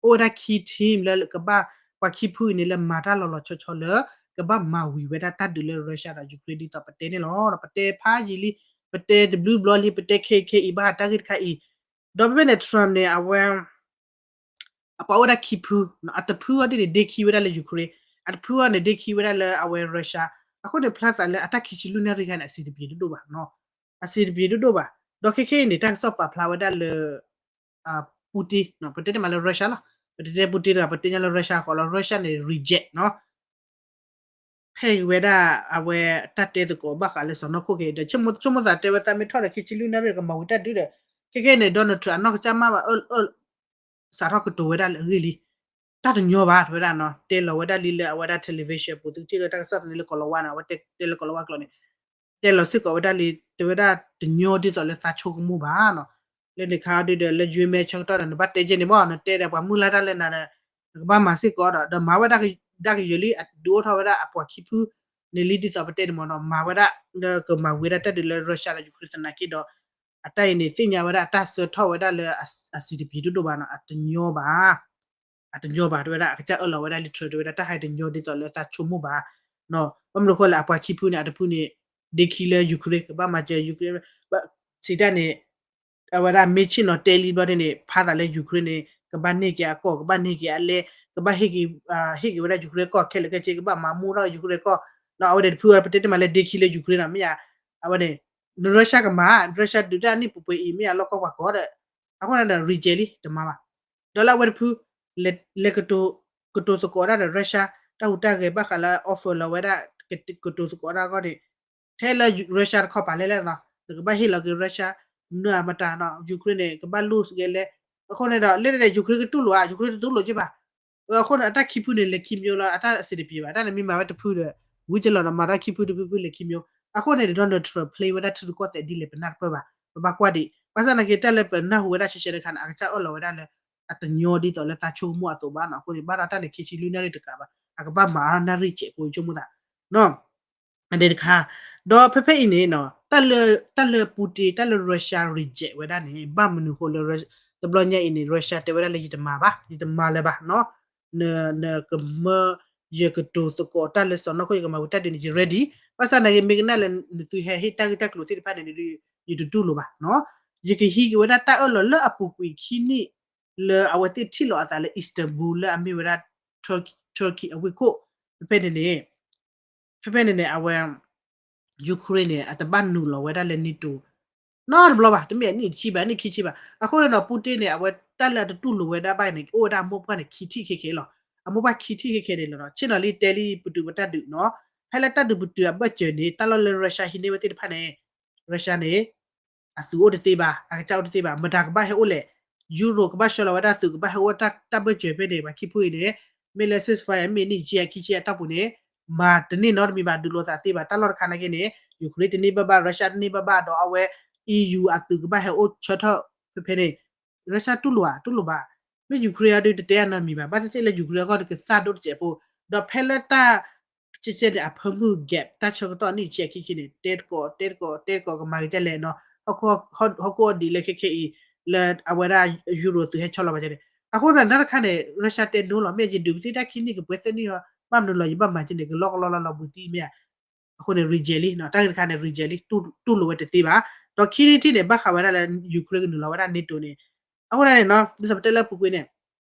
အိၣ်ဝဲဒၣ်ခံ team လၢကဘၣ် ပှၤခံဖုအံၤန့ၣ် လၢမၤတၢ်လီၤလီၤဆီဆီလၢ ကဘၣ်မၤဝံၤဝဲဒၣ်တၢ်ဒုးလၢ Russia ဒီး Ukraine ဒ်သိးပတဲန့ၣ်လီၤ. ဒီးပတဲဖးယံာ်လံ ပတဲတဘျုးဘျီလံ ပတဲခဲအံၤခဲအံၤ ဘၣ်တၢ်ဂ့ၢ်တခါအံၤ ဒီးဖဲဖဲန့ၣ် Trump န့ၣ် အဝဲ အပှၤအိၣ်ဝဲဒၣ်ခံဖု အတဖုအံၤဒ်န့ၣ် ဒ့ခံဝဲဒၣ်လၢ Ukraine အတဖုအံၤန့ၣ် ဒ့ခံဝဲဒၣ်လၢအဝဲ Russia အဃိန့ၣ် ဖျါသးလၢအတၢ်ခံဆံလွံၢ်နၣ်ရံၣ်ခါန့ၣ် အဆံးတပျ့ၤတဒိၣ်ဘၣ် အဆံးတပျ့ၤတဒိၣ်ဘၣ်. ဒီးခဲခဲအံၤန့ၣ် တၢ်ကစီၣ်ပာ်ဖျါဝဲဒၣ်လၢ Putin ပတဲတမးလၢ Russia လီၤ. ပတတဲ Putin တဂၤ ပတဲညါလၢ Russia ဃီလီၤ. Russia န့ၣ် reject နီၤ ဖဲအံၤဝဲဒၣ် အဝဲတၢ်တဲသကိးဘၣ်ဃးလၢစီၤနီၢ်ခိၣ်က့ၤ ဒီးဆိကမိၣ်သးတဲဝဲသးမ့ၢ်ထီၣ်ဒီး ခံဆံလွံၢ်နၣ်ရံၣ်ကမၤဝံၤတၢ်ဒုးဒီး ခဲခဲအံၤန့ၣ် Donald Trump အနီၢ်ကစၢ်မၢ်ဘၣ် အၢ စးထီၣ်ကတိၤဝဲဒၣ်လၢအဂ့ၢ်လံ တၢ်တညီဘၣ် တဲဝဲဒၣ်နီၤ တဲလီၤဝဲဒၣ်လံလၢအဝဲဒၣ် television ပူၤ သုကထံၣ်လၢတၢ်ကစီၣ်သန့လၢကီၤလၤဝါန့ၣ် အဝဲတဲလၢကီၤလၤဝါကျိာ်န့ၣ် တဲလီၤစ့ၢ်ကီးဝဲဒၣ်လံ တဲဝဲဒၣ်တညီဒ်သိးလၢသးဆိကမိၣ်ဘၣ်နီၤ လၢန့ၣ်ခါဒုးဒီး လၢယွၤမဲဆၢကတီၢ်ဒီး နဘၣ်တဲကဲန့ၣ်မ့ၢ် နတဲဒီးပှၤမုၢ်လၢ်တၢ်လၢနၤဒီး နကဘၣ်မၤစ့ၢ်ကီးဒီး ဒီးမၤဝဲဒၣ်ကယၢၤလံ အဒုးအိၣ်ထီၣ်ဝဲဒၣ်အပှၤခံဖုန့ၣ်လံ ဒ်သိးပတဲန့ၣ်မ့ၢ်နီၤ မၤဝဲဒၣ် လၢကမၤဝံၤဒၣ်တၢ်ဒုးလၢ Russia ဒီး Ukraine သနာ်က့ဒီး အတၢ်အံၤန့ၣ် သ့ၣ်ညါဝဲဒၣ်အတၢ်ဆၢထီၣ်ဝဲဒၣ်လၢအဆံးတပျ့ၤတဒိၣ်ဘၣ်နီၤ အတညီဘၣ် အတညီဘၣ် တဲဝဲဒၣ် အကစၢ်အၢၣ်လီၤဝဲဒၣ်လံ Trump တဲဝဲဒၣ် တၢ်ဟဲတညီဒ်သိးလၢသးဆိကမိၣ်ဘၣ် ဘၣ်မနုၤဃိလဲၣ် အပှၤခံဖုန့ၣ် အတဖုန့ၣ် ဒ့ခံလၢ Ukraine ကဘၣ်မၤစၢၤ Ukraine စံးတၢ်န့ၣ် အဝဲဒၣ်မ့ၢ်ဆ့ၣ်နီၤတဲလံဘျီန့ၣ် ဖးသးလၢ Ukraine န့ၣ် ကဘၣ်န့ၢ်က့ၤအကီၢ် ကဘၣ်န့ၢ်က့ၤအလဲ ကဘၣ်ဟ့ၣ်က့ၤ ဟ့ၣ်က့ၤဝဲဒၣ် Ukraine ကီၢ်ခဲလၢာ်ခဲဆ့ ကဘၣ်မၤမူထီၣ် Ukraine ကီၢ် ဒီးအဝဲန့ၣ်တဖုအံၤ ပတဲတမးလၢဒ့ခံလၢ Ukraine နီၤ မ့ၢ်ဧါ အဝဲန့ၣ် Russia ကမၤ Russia ဒုးတၢ်နံၣ်ပှဲၤပှဲၤအံၤ မ့ၢ်အလီၢ်ကီၢ်ပှၤကီၢ်ဒီး အဃိန့ၣ်ဒီး reject လံ တမၤဘၣ် ဒီးလၢအဝဲတဖု လဲၤကတိၤသကိးတၢ်ဒီး Russia တၢ်ဟူးတၢ်ဂဲၤဘၣ်ဃးလၢ offer လီၤဝဲဒၣ် ကတိၤသကိးတၢ်အဂီၢ်န့ၣ် ထဲလၢ Russia တခီပၤလဲၣ်လဲၣ်နီၤ နကဘၣ်ဟ့ၣ်လီၤက့ၤ Russia မနုၤအမတၤနီၤ Ukraine န့ၣ် ကဘၣ်လိၣ်စ့ၢ်ကီးလဲၣ် အဃိန့ၣ်ဒီး လၢန့ၣ် Ukraine ကတူၢ်လိာ်ဧါ Ukraine တတူၢ်လိာ်က့ၤဘၣ် အဃိန့ၣ် အတၢ်ခံဖုန့ၣ် လဲၤခံမျိၤလီၤ အတၢ်အဆံးတပျ့ၤဘၣ် တၢ်န့ၣ်မ့ၢ်မၤဝဲတဖုဒီး ဝံၤကလီၤဒီး မၤတၢ်ခံဖုတဖုဖုလဲၤခံမျိၤ အဃိန့ၣ် Donald Trump play ဝဲဒၣ်ထံရူၢ်ကီၢ်သဲးဒ်လဲၣ် ပနၢ်တပၢၢ်ဘၣ် ပဘၣ်ကွၢ်ဒံး ဘၣ်ဆၣ်သနာ်က့ တၢ်လၢပနၢ်ဟူဝဲဒၣ်ရှဲရှဲတခါန့ၣ် အကစၢ်အၢၣ်လီၤဝဲဒၣ်လၢ အတညီဒ်သိးလဆိကမိၣ်အသိးဘၣ်နီၤ အဃိန့ၣ် ဘၣ်ဒီးတၢ်န့ၣ် ခံဆံလွံၢ်နၣ်ရံၣ်တကးဘၣ် အကဘၣ်မၤအါထီၣ်နၣ်ရံၣ်စဲးဖိဆိကမိၣ်သး အဒဲတခါ ဒီးဖဲဖဲအံၤန့ၣ် တၢ်လၢ Putin တၢ်လၢ Russia reject ဝဲဒၣ်န့ၣ် ဘၣ်မနုၤဃိလၢ တဘျီညါအံၤန့ၣ် Russia တဲဝဲဒၣ်လၢ ယတမၤဘၣ် ယတမၤလၢၤဘၣ်နီၤ နကမၢ ယကတိၤသကိးတၢ်လၢစီၤနီၢ်ခိၣ် ယကမၤဝံၤတၢ်ဒုးန့ၣ် ယ ready ဘၣ်ဆၣ်သနာ်က့ မ့ၢ်ကနၣ်လၢနသုဟဲဟ့ၣ်တၢ်ဂ့ၢ်တၢ်ကျိၤသ့ၣ်တဖၣ်န့ၣ် ယတတူၢ်လိာ်ဘၣ်နီၤ ယကဟံးက့ၤဝဲဒၣ်တၢ်အၢၣ်လီၤလၢအပူၤကွံာ်ခံနံၣ် လၢအဝဲသ့ၣ်ထံၣ်လိာ်အသးလၢ Istanbul လၢအမ့ၢ်ဝဲဒၣ် Turkey အဝ့ၢ်ခိၣ် ဖဲဖဲန့ၣ်န့ၣ် ဖဲဖဲန့ၣ်န့ၣ် အဝဲ Ukraine န့ၣ် အတဘၣ်နုာ်လီၤဝဲဒၣ်လၢ NATO နီတဘျီဘၣ် တမ့ၢ်အနံၣ်တဆံဘၣ် အနံၣ်ခံဆံဘၣ် အဃိန့ၣ်ဒီး Putin န့ၣ် အဝဲတၢ်လၢအတတူၢ်လိာ်ဝဲဒၣ်ဘၣ်န့ၣ် အိၣ်ဝဲဒၣ်အမိၢ်ပှၢ်န့ၣ် ခံထံၣ်ခဲခဲလီၤ အမိၢ်ပှၢ်ခံထံၣ်ခဲခဲန့ၣ်လီၤ ဆ့ၣ်နီၤလံတဲလံပတုာ်ပတၢ်ဒုးနီၤ ဖဲလၢတၢ်ဒုးပတုာ်အဘၢၣ်စၢၤန့ၣ် တၢ်လီၢ်လၢ Russia ဟံးန့ၢ်ဝဲသ့ၣ်တဖၣ်န့ၣ် Russia န့ၣ် အသုးအိၣ်တသ့ဘၣ် အကစၢ်အိၣ်တသ့ဘၣ် မတၤကဘၣ်ဟဲအိၣ်လဲၣ် Europe ကဘၣ်ဆှၢလီၤဝဲဒၣ်သုး ကဘၣ်ဟဲအိၣ်တၢ်ဘၢၣ်စၢၤဖဲန့ၣ် ပှၤခံဖုအံၤန့ၣ် မ့ၢ်လၢ ceasefire မ့ၢ်နံၣ်ဆံအခံဆံအတီၢ်ပူၤန့ၣ် မၤတန့ၢ်နီတမံၤဘၣ် ဒုးလိာ်သးသ့ဘၣ် တၢ်လီၢ်တခါနာ်က့န့ၣ် Ukraine တန့ၢ်ဘၣ်ဘၣ် Russia တန့ၢ်ဘၣ်ဘၣ်ဒီးအဝဲ EU အသုးကဘၣ်ဟဲအိၣ်ဆၢထၢၣ်ဖဲဖဲန့ၣ် Russia တူၢ်လိာ်ဧါ တူၢ်လိာ်ဘၣ် မ့ၢ် Ukraine အဒုးတတဲအနီတမံၤဘၣ် ဘၣ်သ့ၣ်သ့ၣ်လၢ Ukraine အဂီၢ်တကသၣ်ဒိၣ်တစဲးဖိ ဒီးဖဲလၢတၢ် ကဲကဲန့ၣ် အဖၢမုၢ် gap တၢ်ဆၢကတီၢ်နံၣ်ဆံအခံဆံန့ၣ် တဲတကိး တဲတကိး တဲတကိးကမၤကဲလဲၣ်နီၤ ဟီၣ်ခိၣ်အီၣ်ဒံးလၢခဲခဲအံၤ လၢအဝဲဒၣ် Euro သုးဟဲဆီလီၤဘၣ်ကဲန့ၣ် အဃိသတးန့ၣ်တၢ်တခါန့ၣ် Russia တဲ no လီၤ မ့ၢ်ယဒုးပသံတၢ်ခံနံၣ်ကပှဲၤသၢနံၣ်လီၤ ဘၣ်မနုၤလီၤ ယဘၣ်မၤကဲန့ၣ် ကလီကလီလီၤလီၤဘူးသံမ့ၢ်ဧါ အဃိန့ၣ် reject လံ တၢ်ဂ့ၢ်တခါန့ၣ် reject လံ တူၢ်လိာ်ဝဲတသ့ဘၣ် ဒီးခံနံၣ်ထံၣ်န့ၣ် ဘၣ်ဃးဝဲဒၣ်လၢ Ukraine ကနုာ်လီၤဝဲဒၣ် NATO န့ၣ် အဃိန့ၣ်နီၤ ဒ်သိးပတဲလၢအပူၤကွံာ်န့ၣ်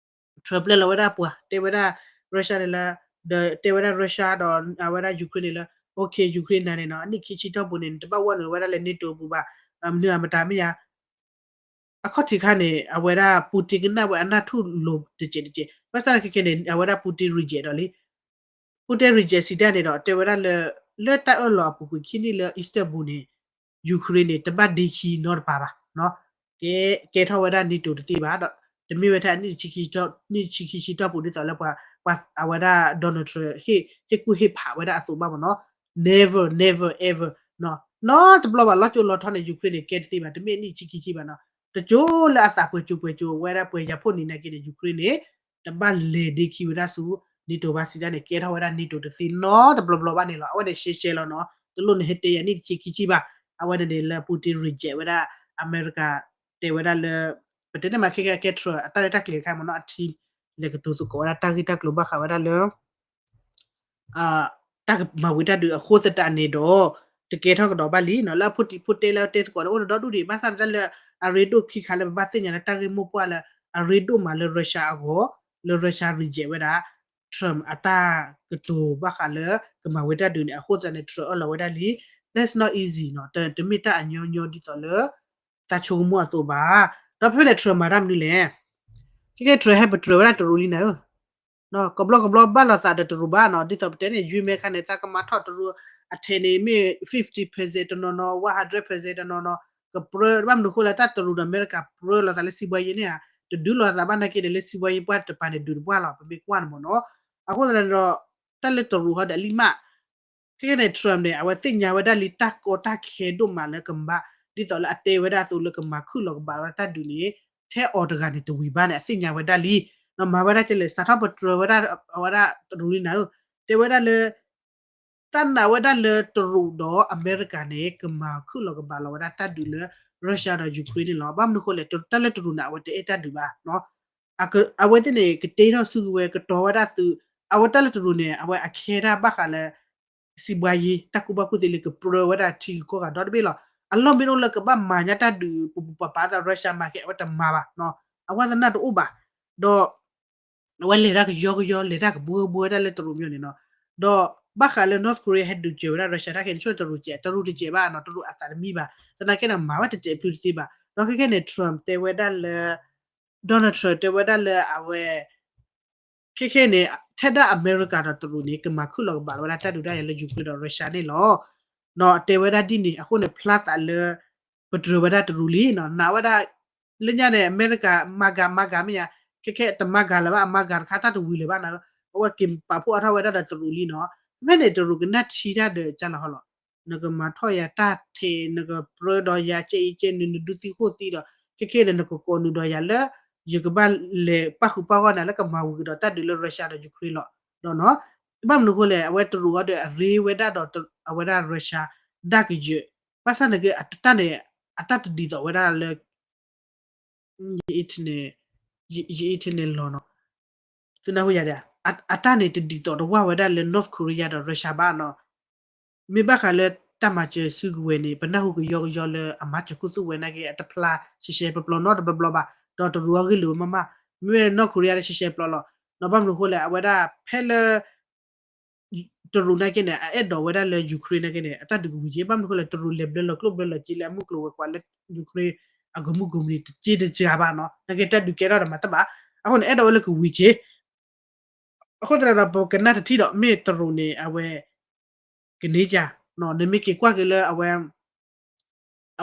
Trump ပျဲလီၤဝဲဒၣ်ပှၤ တဲဝဲဒၣ် Russia န့ၣ်လၢ ဒီးတဲဝဲဒၣ် Russia ဒီးအဝဲဒၣ် Ukraine န့ၣ်လၢ okay Ukraine န့ၣ်နီၤ အနံၣ်ခံဆံတီၢ်ပူၤန့ၣ် တဘၣ်ဝဲနုာ်ဝဲဒၣ်လၢ NATO ပူၤဘၣ် မနုၤအမတၤမ့ၢ်ယါ အခီၣ်ထံးခါန့ၣ် အဝဲဒၣ် Putin ကနၣ်ဝဲအနၢ်ထူၣ်လိၤတစဲးတစဲး ဘၣ်ဆၣ်သနာ်က့ခဲခဲန့ၣ် အဝဲဒၣ် Putin reject ဒီးလံ Putin reject စံးတၢ်န့ၣ်ဒီး တဲဝဲဒၣ်လၢ လၢတၢ်အၢၣ်လီၤအပူၤကွံာ်ခံနံၣ်လၢ Istanbul န့ၣ် Ukraine န့ၣ် တဘၣ်ဒ့ခံနီတပၤဘၣ် ကဲ ကဲထီၣ်ဝဲဒၣ် NATO တသ့ဘၣ်ဒီး တမ့ၢ်ဝဲထဲအနံၣ်ဆံခံဆံတီၢ်ပူၤဒ်သိးလၢပှၤ ပှၤအဝဲဒၣ် Donald Trump ဟ့ၣ်ကူၣ်ဟ့ၣ်ဖးဝဲဒၣ်အသိးဘၣ်မ့ၢ်နီၤ never never ever နီတဘျီဘၣ် လီၤကၠိလီၤထီန့ၣ် Ukraine န့ၣ် ကဲတသ့ဘၣ် တမ့ၢ်အနံၣ်ဆံခံဆံဘၣ်နီၤ တကၠိလၢအသးပှဲၤကၠိပှဲၤကၠိဝဲဒၣ်ပှဲၤယၤဖိၣ်နံၤနာ်က့န့ၣ် Ukraine န့ၣ် တဘၣ်လဲၤဒ့ခံဝဲဒၣ်ဆူ NATO ဘၣ်စံးတၢ်န့ၣ် ကဲထီၣ်ဝဲဒၣ် NATO တသ့နီတဘျီဘျီဘၣ်န့ၣ်လီၤ အဝဲန့ၣ်ရှဲရှဲလီၤနီၤ တလိၣ်န့ၣ်ဟဲတဲယၤနံၣ်တဆံခံဆံဘၣ် အဝဲန့ၣ်န့ၣ်လၢ Putin reject ဝဲဒၣ် အမဲရကၤ တဲဝဲဒၣ်လၢ ပတဲန့ၣ်မးခဲကဲ Trump အတၢ်ရဲၣ်တၢ်ကျဲၤတခါမ့ၢ်နီၤ အ team လဲၤကတိၤသကိးဝဲဒၣ်တၢ်ဂ့ၢ်တၢ်ကျိၤဘၣ်ဃးဝဲဒၣ်လၢ တၢ်ကမၤဝံၤတၢ်ဒုးအဃိသတးန့ၣ်ဒီး တကဲထီၣ်ကဒီးဘၣ်လံနီၤ လၢအဖိတံၤဖိတဲလၢတဲသကိးန့ၣ် အိၣ်တဒီဒူၣ်ဒံး ဘၣ်ဆၣ်န့ၣ်တၢ်လၢအရ့ဒိၣ်ခံခါလၢပဘၣ်သ့ၣ်ညါလၢတၢ်ဂ့ၢ်မိၢ်ပှၢ်လၢ အရ့ဒိၣ်မးလၢ Russia အဂီၢ် လၢ Russia reject ဝဲဒၣ် Trump အတၢ်ကတိၤဘၣ်ဃးလၢ ကမၤဝံၤတၢ်ဒုးန့ၣ် အဃိသတးန့ၣ် Trump အၢၣ်လီၤဝဲဒၣ်လံ that's not easy နီၤ တမ့ၢ်တၢ်အညီညီဒ်သိးလၢ သးဆိကမိၣ်အသိးဘၣ် ဒီးဖဲဖဲန့ၣ် Trump မၤတၢ်မနုၤလဲၣ် ခဲကဲ Trump ဟဲပတြၢၤဝဲဒၣ်တရူးလံနၤဧၢ ကိးဘျီကိးဘျီဘၣ်လိာ်သးဒီးတရူးဘၣ်နီၤ ဒ်သိးပတဲန့ၣ် ယွၤမဲခါန့ၣ် သးကမၤထီၣ်တရူးအထဲန့ၣ် မ့ၢ် fifty percent တနီၤနီၤ one hundred percent တနီၤနီၤ ကပြၢ ဘၣ်မနုၤအဃိလဲၣ် တၢ်တရူးဒီးအမဲရကၤပြၢလိာ်သးလၢစံးဘှါယံၤန့ၣ်ဧါ တဒုးလိာ်သးဘၣ်နာ်က့န့ၣ် လၢစံးဘှါယံၤပှၢ်တပၤန့ၣ် ဒုးတပှၢ်လီၤ ပမ့ၢ်ကွၢ်န့ၣ်မ့ၢ်နီၤ အဃိသတးန့ၣ်ဒီး တၢ်လၢတရူးဟီဒီးအလံၣ်မး ခဲကဲန့ၣ် Trump န့ၣ် အဝဲသ့ၣ်ညါဝဲဒၣ်လံတၢ်ကီတၢ်ခဲဒိၣ်မးလၢကမၤ ဒ်သိးလၢအတဲဝဲဒၣ်အသိးလၢကမၤခုၣ်လီၤကဘၣ်လီၤဝဲဒၣ်တၢ်ဒုးန့ၣ် ထဲအီၤတဂၤန့ၣ်တဝံၤဘၣ်န့ၣ် အသ့ၣ်ညါဝဲဒၣ်လံ ဒီးမၤဝဲဒၣ်ကဲလဲၣ် စးထီၣ်ပတြၢၤဝဲဒၣ်အဝဲဒၣ်တရူးလံနၤဧၢ တဲဝဲဒၣ်လၢ တၢ်နာ်ဝဲဒၣ်လၢတရူးဒီးအမဲရကၤန့ၣ် ကမၤခုၣ်လီၤကဘၣ်လီၤဝဲဒၣ်တၢ်ဒုးလၢ Russia ဒီး Ukraine န့ၣ်လီၤ ဘၣ်မနုၤအဃိလဲၣ် တၢ်လၢတရူးန့ၣ် အဝဲတအဲၣ်တၢ်ဒုးဘၣ် အဝဲသ့ၣ်န့ၣ် ကတ့ထီၣ်စုကဝဲၤ ကတီၤဝဲဒၣ်သုး အဝဲတၢ်လၢတရူးန့ၣ် အဝဲအခဲဒၣ်ဘၣ်ဃးလၢ စံးဘှါယံၤ တၢ်ကူၣ်ဘၣ်ကူၣ်သ့လၢကပြၢဝဲဒၣ်ထံဂုၤကီၢ်ဂၤဒီတဘ့ၣ်လီၤ. အလီၢ်မ့ၢ်အိၣ်လၢကဘၣ်မၤညါတၢ်ဒုးပူၤပူၤပၤပၤဒီး Russia မၤက့ၤ အဝဲတမၤဘၣ်နီၤ. အဝဲသနာ်တအိၣ်ဘၣ်. ဒီး အဝဲလဲၤတၢ်ကယီကယီ လဲၤတၢ်ကဘှီဘှီတၢ်လၢတရူးမ့ၢ်န့ၣ်နီၤ. ဒီးဘၣ်ဃးလၢ North Korea ဟဲဒုးစၢၤဝဲဒၣ် Russia တၢ်ခဲန့ၣ် ဆိတရူးစဲး တရူးတစဲးဘၣ်နီၤ တရူးအသးတမံဘၣ်. သနာ်က့န့ၣ် မၤဝဲတစဲးဖျုးတသ့ဘၣ်. ဒီးခဲခဲန့ၣ် Trump တဲဝဲဒၣ်လၢ Donald Trump တဲဝဲဒၣ်လၢအဝဲ ခဲခဲန့ၣ် ထဲဒၣ်အမဲရကၤဒီးတရူးန့ၣ် ကမၤခုၣ်လီၤကဘၣ်လီၤဝဲဒၣ်တၢ်ဒုးတၢ်ယၤလၢ Ukraine ဒီး Russia န့ၣ်လီၤ. နီၤ တဲဝဲဒၣ်ဒ်န့ၣ် အဃိန့ၣ် ဖျါသးလၢ ပတြၢၤဝဲဒၣ်တရူးလံနီၤ နာ်ဝဲဒၣ် လၢညါန့ၣ် အမဲရကၤ မၤဂၤ မၤဂၤမ့ၢ်ယါ ခဲခဲတမၤဂၤလၢၤဘၣ် အမၤဂၤတခါတၢ်တဝံၤလၢၤဘၣ်နီၤ အဝဲက့ၤပာ်ဖှိၣ်အါထီၣ်ဝဲဒၣ်ဒီးတရူးလံနီၤ ဖဲန့ၣ်တရူးကနၣ်ထံတၢ်ဒီးကၢ်လီၤဟီလီၤ နကမၤထီၣ်ယၤတၢ်ထဲ နကပြၢဒီးယၤကဲအံၤကဲနုၤ နဒုးသံဃိၣ်သံဒီး ခဲခဲန့ၣ် နကကိးနုာ်ဒီးယၤလၢ ယကဘၣ်လဲၤပၣ်ဃုာ်ပၣ်ဂီၢ်နၤလၢကမၤဝံၤကဒီးတၢ်ဒုးလၢ Russia ဒီး Ukraine လီၤ. ဒီးနီၤ ဘၣ်မနုၤအဃိလဲၣ် အဝဲတရူးအီၤဒီးအရ့ဝဲဒၣ်ဒီးအဝဲဒၣ် Russia ဒၣ်ကယၢၤ ဘၣ်ဆၣ်န့ၣ်က့ အတၢ်န့ၣ် အတၢ်တဒ်သိးဝဲဒၣ်လၢ ယ internet ယ internet လီၤနီၤ သုနၢ်ဟူယၤဒီး အတၢ်န့ၣ်တဒ်သိးတဝၢ်ဝဲဒၣ်လၢ North Korea ဒီး Russia ဘၣ်နီၤ မ့ၢ်ဘၣ်ဃးလၢတၢ်မၤစၢၤစုကဝဲၤန့ၣ် ပနၢ်ဟူကယီကယီလၢအမၤစၢၤခူသူၣ်ဝဲနာ်က့ အတဖျါရှဲရှဲပျီပျီနီတဘျီဘျီဘၣ် ဒီးတရူးအဂ့ၢ်လိာ်ဝဲမးမး မ့ၢ်ဝဲ North Korea လၢရှဲရှဲပျီလီၤ ဒီးဘၣ်မနုၤအဃိလဲၣ် အဝဲဒၣ်ဖဲလၢ တရူးနာ်က့န့ၣ် အအဲၣ်ဒိးဝဲဒၣ်လၢ Ukraine နာ်က့န့ၣ် အတၢ်ဒုးကဝံၤက့ၤ ဘၣ်မနုၤအဃိလဲၣ် တရူးလဲၤဘျၢလီၤကျိၣ်ဘျၢလီၤစ့လၢအမုၢ်ကျိၤဝဲၤကွာ်လၢ Ukraine အဂီၢ်မုၢ်ဂီၢ်မုၢ်န့ၣ် တစ့တစှၤဘၣ်နီၤ နာ်က့တၢ်ဒုးကဲထီၣ်ဒီးမၤတဘၣ် အဃိန့ၣ် အဲၣ်ဒိးဝဲလၢကဝံၤက့ၤ အဃိသတးဒီး ပကနၣ်တထံၣ်ဒီး မ့ၢ်တရူးန့ၣ် အဝဲ ကန့ၢ်ကါ နမ့ၢ်က့ၤကွၢ်က့ၤလၢအဝဲ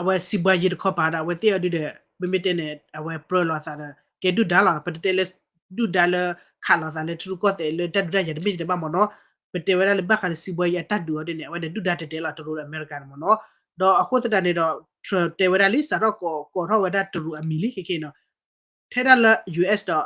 အဝဲစံးဘှါယံၤတခီပၤဒီး အဝဲသ့ၣ်အီၤဒုဒီး မ့မ့ၢ်တဲန့ၣ် အဝဲပြၢလိာ်အသးဒီး ကဲဒုၣ်ဒါလီၤ ပတတဲလၢ ဒုၣ်ဒါလၢခးလိာ်သးလၢထံရူၢ်ကီၢ်သဲးလၢတၢ်ဒုးတၢ်ယၤတမ့ၢ်တဘၣ်မ့ၢ်နီၤ ပတဲဝဲဒၣ်လၢဘၣ်ဃးလၢစံးဘှါယံၤအတၢ်ဒုးအီၤဒ်န့ၣ် အဝဲန့ၣ်ဒုၣ်ဒါတဲာ်တဲာ်လီၤ တရူးဒီးအမဲရကၤန့ၣ်မ့ၢ်နီၤ. ဒီးအဃိသတးန့ၣ်ဒီး Trump တဲဝဲဒၣ်လံ စးထီၣ်ကိးထီၣ်ဝဲဒၣ်တရူးအမံၤလံခဲခဲအံၤနီၤ ထဲဒၣ်လၢ US ဒီး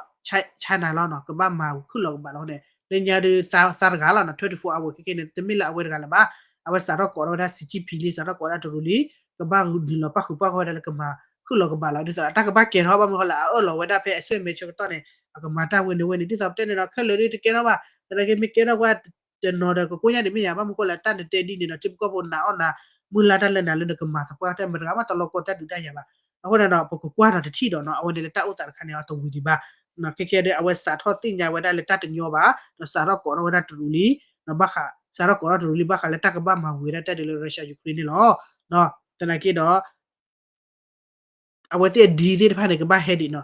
China လီၤနီၤ ကဘၣ်မၤခုၣ်လီၤကဘၣ်လီၤန့ၣ် လၢညါဒုးသါတဂၤလီၤနီၤ twenty-four hour ခဲခဲန့ၣ် တမ့ၢ်လၢအဝဲတဂၤလၢၤဘၣ်. အဝဲစးထီၣ်ကိးထီၣ်ဝဲဒၣ် Xi Jinping လံ စးထီၣ်ကိးဝဲဒၣ်တရူးလံ ကဘၣ်နုာ်လီၤပၣ်ဃုာ်ပၣ်ဃုာ်ဝဲဒၣ်လၢကမၤခုၣ်လီၤကဘၣ်လီၤ ဒ်သိးအတၢ်ကဘၣ်ကဲထီၣ် ဘၣ်မနုၤဃိလၢအအၢၣ်လီၤဝဲဒၣ်ဖဲအဆၢမဲာ်ဆၢကတီၢ်န့ၣ် အကမၤတၢ်ဝဲန့ၣ်ဝဲန့ၣ် ဒ်သိးပတဲန့ၣ်ဒီး ခဲလၢာ်ဒုးတကဲထီၣ်ဘၣ် သနာ်က့မ့ၢ်ကဲထီၣ်ကွၢ် တနီၤဒီးကကိးညါန့ၣ်မ့ၢ်ယါ ဘၣ်မနုၤဃိလၢတၢ်နတဲဒ်န့ၣ်ဒီး ထံဖိကီၢ်ဖိနာ်အီၣ်နၤ မုၢ်လၢ်တၢ်လၢနၤလၢနကမၤသပှၢ်တၢ်မတၤတဂၤမးတလီၤကီတၢ်ဒုးတၢ်ယၤဘၣ်. အဃိန့ၣ်ဒီး ပကကွၢ်ဒီးတထံၣ်ဒီးနီၤ အဝဲန့ၣ်လၢတၢ်အိၣ်သးတခါန့ၣ် အတဝံၤဒံးဘၣ်. ခဲခဲဒီး အဝဲစးထီၣ်သ့ၣ်ညါဝဲဒၣ်လၢတၢ်တညီဘၣ် ဒီးစးထီၣ်ကိးထီၣ်ဝဲဒၣ်တရူးလံ ဘၣ်ဃး စးထီၣ်ကိးထီၣ်တရူးလံ ဘၣ်ဃးလၢတၢ်ကဘၣ်မၤဝံၤဝဲဒၣ်တၢ်ဒုးလၢ Russia Ukraine န့ၣ်လီၤ. သနာ်က့ဒီး အဝဲသ့ၣ်အ deal သ့ၣ်တဖၣ်န့ၣ် ကဘၣ်ဟဲဒံးနီၤ.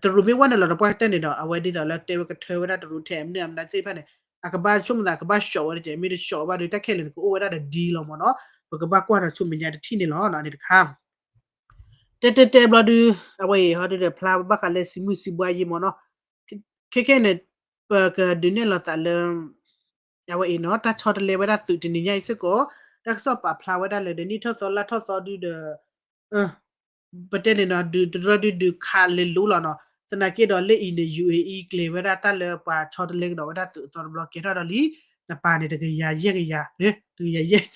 တရူးမ့ၢ်ဝဲနုာ်လီၤတပှၢ်ကတၢၢ်န့ၣ်ဒီး အဝဲဒ်သိးလၢတဲဝဲကထၢဝဲဒၣ်တရူးထဲအမနုၤအမနုၤသ့ၣ်တဖၣ်န့ၣ် အကဘၣ်ဆိကမိၣ်သး ကဘၣ် short ဝဲတကဲး မ့ၢ်တ short ဘၣ်ဒီး တၢ်ခဲလၢာ်န့ၣ် ကအိၣ်ဝဲဒၣ်ဒီး deal လီၤမ့ၢ်နီၤ. ပကဘၣ်ကွၢ်ဒီးဆူမဲာ်ညါတထံၣ်န့ၣ်လီၤ အန့ၣ်တခါ တဲတဲတဲဘျီဒုး အဝဲအံၤဟီဒုးဒီး ဖျါဘၣ်ဃးလၢစံးမုၢ်စံးဘှါယံၤမ့ၢ်နီၤ. ခဲခဲန့ၣ် ပကဒုးနဲၣ်လီၤသးလၢ အဝဲအံၤနီၤ တၢ်ဆီတလဲဝဲဒၣ်သုးတနံၤညါအံၤစ့ၢ်ကီး တၢ်ကစီၣ်ပာ်ဖျါဝဲဒၣ်လၢ ဒ်နံၣ်ထီၣ်သီလါထီၣ်သီဒုးဒီး ပတဲန့ၣ်နီၤ ဒုးတရၢဒုးဒုးခးလဲၤလိၤလီၤနီၤ. သနာ်က့ဒီးလၢအံၤန့ၣ် ယူၣ်အ့အံၤ ကျဲၤဝဲဒၣ်တၢ်လၢပှၤဆီတလဲကဒီးဝဲဒၣ်သုးအသီတဘျီ ကဲထီၣ်ဒီးလံ တပၤန့ၣ်တကယၤယဲၢ်ကယၤ တကယၤယဲၢ်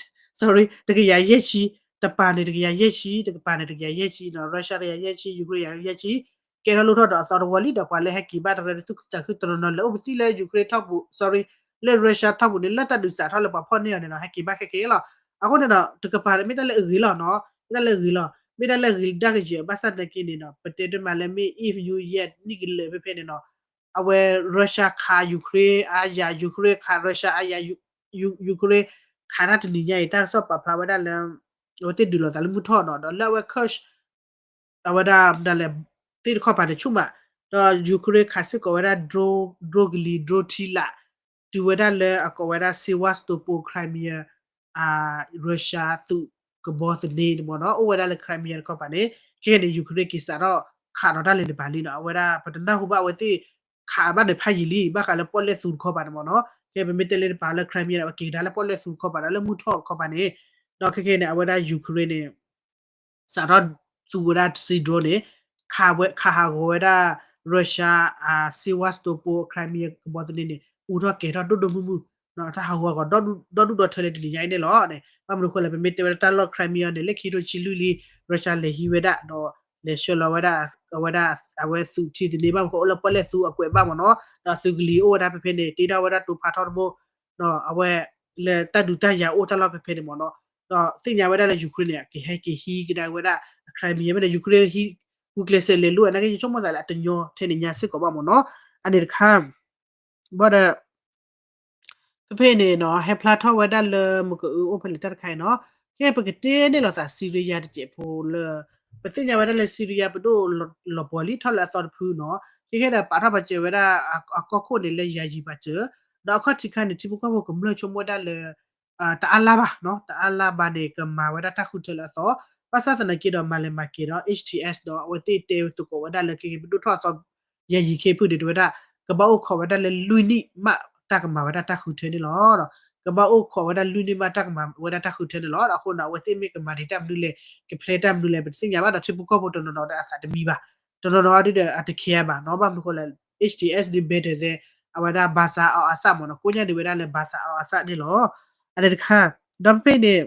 sorry တကယၤယဲၢ်ဆံ တပၤန့ၣ်တကယၤယဲၢ်ဆံ တကပၤန့ၣ်တကယၤယဲၢ်ဆံနီၤ Russia တကယၤယဲၢ်ဆံ Ukraine တကယၤယဲၢ်ဆံ ကဲထီၣ်လိၣ်ထီၣ်ဒီးအသီတဝီလံဒီး ပှၤလၢဟဲက့ၤဘၣ်တရၢ သူၣ်ခုသးခုတနီၤနီၤ လၢအိၣ်ပသံၣ်လၢ Ukraine ထီၣ်ပူၤ sorry လၢ Russia ထီၣ်ပူၤန့ၣ် လၢတၢ်ဒုးစးထီၣ်လၢပှၤဖီၣ်န့ၢ်အီၤန့ၣ်နီၤ ဟဲက့ၤဘၣ်ခဲက့ၤလီၤ. အဃိန့ၣ်ဒီး တကပၤန့ၣ် မ့ၢ်တၢ်လၢအဂ့ၤလီၤနီၤ မ့ၢ်တၢ်လၢအဂ့ၤလီၤ မ့ၢ်တၢ်လၢအဂ့ၤဒၣ်ကယဲၢ် ဘၣ်ဆၣ်သနာ်က့န့ၣ်နီၤ ပတဲတမံၤလၢ မ့ၢ် if you yet နံၣ်ကလၢာ်ဖဲဖဲန့ၣ်နီၤ အဝဲ Russia ခး Ukraine အါယၤ Ukraine ခး Russia အါယၤ Ukraine ခးတၢ်တနံၤညါအံၤ တၢ်ကစီၣ်ပာ်ဖျါဝဲဒၣ်လၢ အဝဲသ့ၣ်ဒုးလိာ်သးလၢမုၢ်ထီၣ်နီၤ ဒီးလၢအဝဲ Kursk အဝဲဒၣ်ဒ်လဲၣ် သ့ၣ်တခီပၤန့ၣ်ဆူၣ်မး ဒီး Ukraine ခးစ့ၢ်ကီးဝဲဒၣ် drone drone ကလံၤ drone ထံလာ် တုၤဝဲဒၣ်လၢအကိးဝဲဒၣ် Sevastopol Crimea Russia သုးကဘီသန့မ့ၢ်နီၤ အိၣ်ဝဲဒၣ်လၢ Crimea တခီပၤန့ၣ် ခဲကနံၣ် Ukraine က့ၤစးထီၣ်ခးဒီးတၢ်လၢတပၤလံနီၤ အဝဲဒၣ်ပတနၢ်ဟူဘၣ်အဝဲသ့ၣ် ခးဘၣ်န့ၣ်ဖးယံာ်လံ ဘၣ်ဃးလၢပီၣ်လဲၣ်သူတခီပၤန့ၣ်မ့ၢ်နီၤ ခဲပမ့ၢ်တဲလၢတပၤလၢ Crimea န့ၣ် အဝဲက့ၤကဒါလၢပီၣ်လဲၣ်သူတခီပၤဒီးလၢမုၢ်ထီၣ်တခီပၤန့ၣ် ဒီးခဲကနံၣ်န့ၣ် အဝဲဒၣ် Ukraine န့ၣ် စးထီၣ်သူဝဲဒၣ်စံ drone န့ၣ် ခးဝဲ ခးဟးဂီၤဝဲဒၣ် Russia အ Sevastopol Crimea ကဘီသန့န့ၣ် အူထီၣ်ကဲၤထီၣ်ဒိၣ်ဒိၣ်မုၢ်မုၢ် တၢ်ဟးဂီၤအဂီၢ် ဒီဒူၣ်ဒီထၢလၢတနံၤညါအံၤန့ၣ်လီၤ. ဘၣ်မနုၤဃိလဲၣ် ပမ့ၢ်တဲဝဲဒၣ်တၢ်လီၢ် Crimea န့ၣ် လၢခံထိဆံလွံၢ်လံ Russia လဲၤဟံးဝဲဒၣ် ဒီးလဲၤဆှၢလီၤဝဲဒၣ် အဝဲဒၣ် အဝဲသုးထံသန့ ဘၣ်မနုၤဃိအိၣ်လၢပီၣ်လဲၣ်သူအကွဲးဘၣ်မ့ၢ်နီၤ ဒီးသုးကလံၤအိၣ်ဝဲဒၣ်ဖဲဖဲန့ၣ် တ့ထီၣ်ဝဲဒၣ်တိၤဖးထီတဘိ ဒီးအဝဲ လၢတၢ်ဒုးတၢ်ယၤအိၣ်တၢ်လီၢ်ဖဲဖဲန့ၣ်မ့ၢ်နီၤ ဒီးသ့ၣ်ညါဝဲဒၣ်လၢ Ukraine န့ၣ် ကဟဲက့ၤဟံးကဒါဝဲဒၣ် Crimea မ့ၢ်ဒီး Ukraine ဟံး ဂုာ်ကျဲးစၢးလဲၤလိၤ အနာ်က့ဆိကမိၣ်သးလၢအတညီထဲန့ၣ်ညါစ့ၢ်ကီးဘၣ်မ့ၢ်နီၤ အန့ၣ်တခါ ဘၣ်ဒီး ဖဲဖဲန့ၣ်နီၤ ဟဲဖျါထီၣ်ဝဲဒၣ်လၢမကအၢအိၣ်ဖဲလဲၣ်တၢ်တခါအံၤနီၤ ခဲပကတဲန့ၢ်လိာ်သး Syria တစဲးဖိလၢ ပသ့ၣ်ညါဝဲဒၣ်လၢ Syria ပဒိၣ်လီၤပှီၤလံထီၣ်လၢအသီတဖုနီၤ ခဲခဲဒီးပာ်ထီၣ်ပာ်စၢၤဝဲဒၣ်အကီၢ်ခိၣ်န့ၣ်လၢယၤယံၤပာ်စၢၤ ဒီးအခီၣ်ထံးခါန့ၣ် ထံဖိကီၢ်ဖိကမျၢၢ်ဆိကမိၣ်ဝဲဒၣ်လၢ တအါလါဘၣ်နီၤ တအါလါဘၣ်န့ၣ် ကမၤဝဲဒၣ်တၢ်ဃုထၢလၢအသီ ဘၣ်ဆၣ်သနာ်က့ဒီး မၤလဲၤမၤက့ၤဒီး H T S ဒီးအဝဲသ့ၣ်တဲသကိးဝဲဒၣ်လၢ ခဲက့ၤပဒိၣ်ထီၣ်အသီ ယၤယံၤခ့ဖုၣ်န့ၣ် တဲဝဲဒၣ် ကဘၣ်အိၣ်ခိးဝဲဒၣ်လၢလွံၢ်နံၣ်မးတၢ်ကမၤဝဲဒၣ်တၢ်ဃုထၢန့ၣ်လီၤ. ကဘၣ်အိၣ်ခိးဝဲဒၣ်လွံၢ်နံၣ်မးတၢ်ကမၤဝဲဒၣ်တၢ်ဃုထၢန့ၣ်လီၤ. အဃိန့ၣ် အဝဲသ့ၣ်မ့ၢ်ကမၤဒံးတၢ်မနုၤလဲၣ် ကဖျဲတၢ်မနုၤလဲၣ် ပတသ့ၣ်ညါဘၣ်ဒီး ထံဖိကီၢ်ဖိတနီၤနီၤဒီးအသးတမံဘၣ် တနီၤနီၤဒုဒီးအတခဲဘၣ်နီၤ ဘၣ်မနုၤဃိလဲၣ် H T S ဒု better than အဝဲဒၣ် Bashar al-Assad မ့ၢ်နီၤ ကိးညါဒံးဝဲဒၣ်လၢ Bashar al-Assad န့ၣ်လီၤ. အန့ၣ်တခါ ဒီးဖဲဖဲန့ၣ်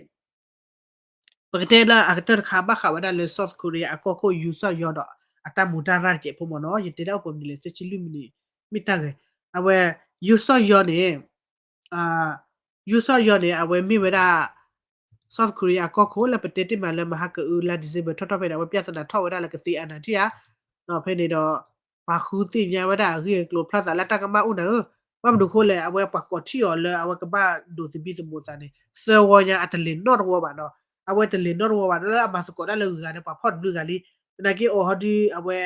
ပကတဲလၢအကတၢၢ်တခါ ဘၣ်ဃးဝဲဒၣ်လၢ South Korea အကီၢ်ခိၣ် Yoon Suk Yeol ဒီးအတၢ်မူတၢ်ရၢ်တစဲးဖိမ့ၢ်နီၤ ယတဲဒၣ်အိၣ်ပှဲၤမံၤလၢ သၢဆံလွံၢ်မံၤန့ၣ် မ့ၢ်တၢ်ဂ့ၤ အဝဲ Yoon Suk Yeol န့ၣ် Yoon Suk Yeol န့ၣ် အဝဲမ့ၢ်ဝဲဒၣ် South Korea အကီၢ်ခိၣ်လၢပတဲတ့ၢ်မးလၢမဟါကအုလါ December ထီၣ်ထီၣ်ဖဲန့ၣ် အဝဲ ပြဿနာ ထီၣ်ဝဲဒၣ်လၢကသ့အနၢ်ထံၣ်ဧါ ဒီးဖဲန့ၣ်ဒီး ပှၤဃုသ့ၣ်ညါဝဲဒၣ်အဂ့ၢ်အကျိၤဖျါသးလၢတၢ်ကမၣ်အိၣ်နၤဧၢ, ဘၣ်မနုၤဃိလဲၣ် အဝဲပှၤကိးထံၣ်အီၤလၢအဝဲကဘၣ်ဒိးသဘံၣ်သဘိးသးန့ၣ် သၢဝီညါအတလဲၤနီတဝီဘၣ်ဒီး အဝဲတလဲၤနီတဝီဘၣ်ဒီးလၢအမၤသကိးတၢ်လၢဂၤန့ၣ် ပှၤဖီၣ်တဘျုးဂၤလံ, သနာ်က့အီၤဟီဒု အဝဲ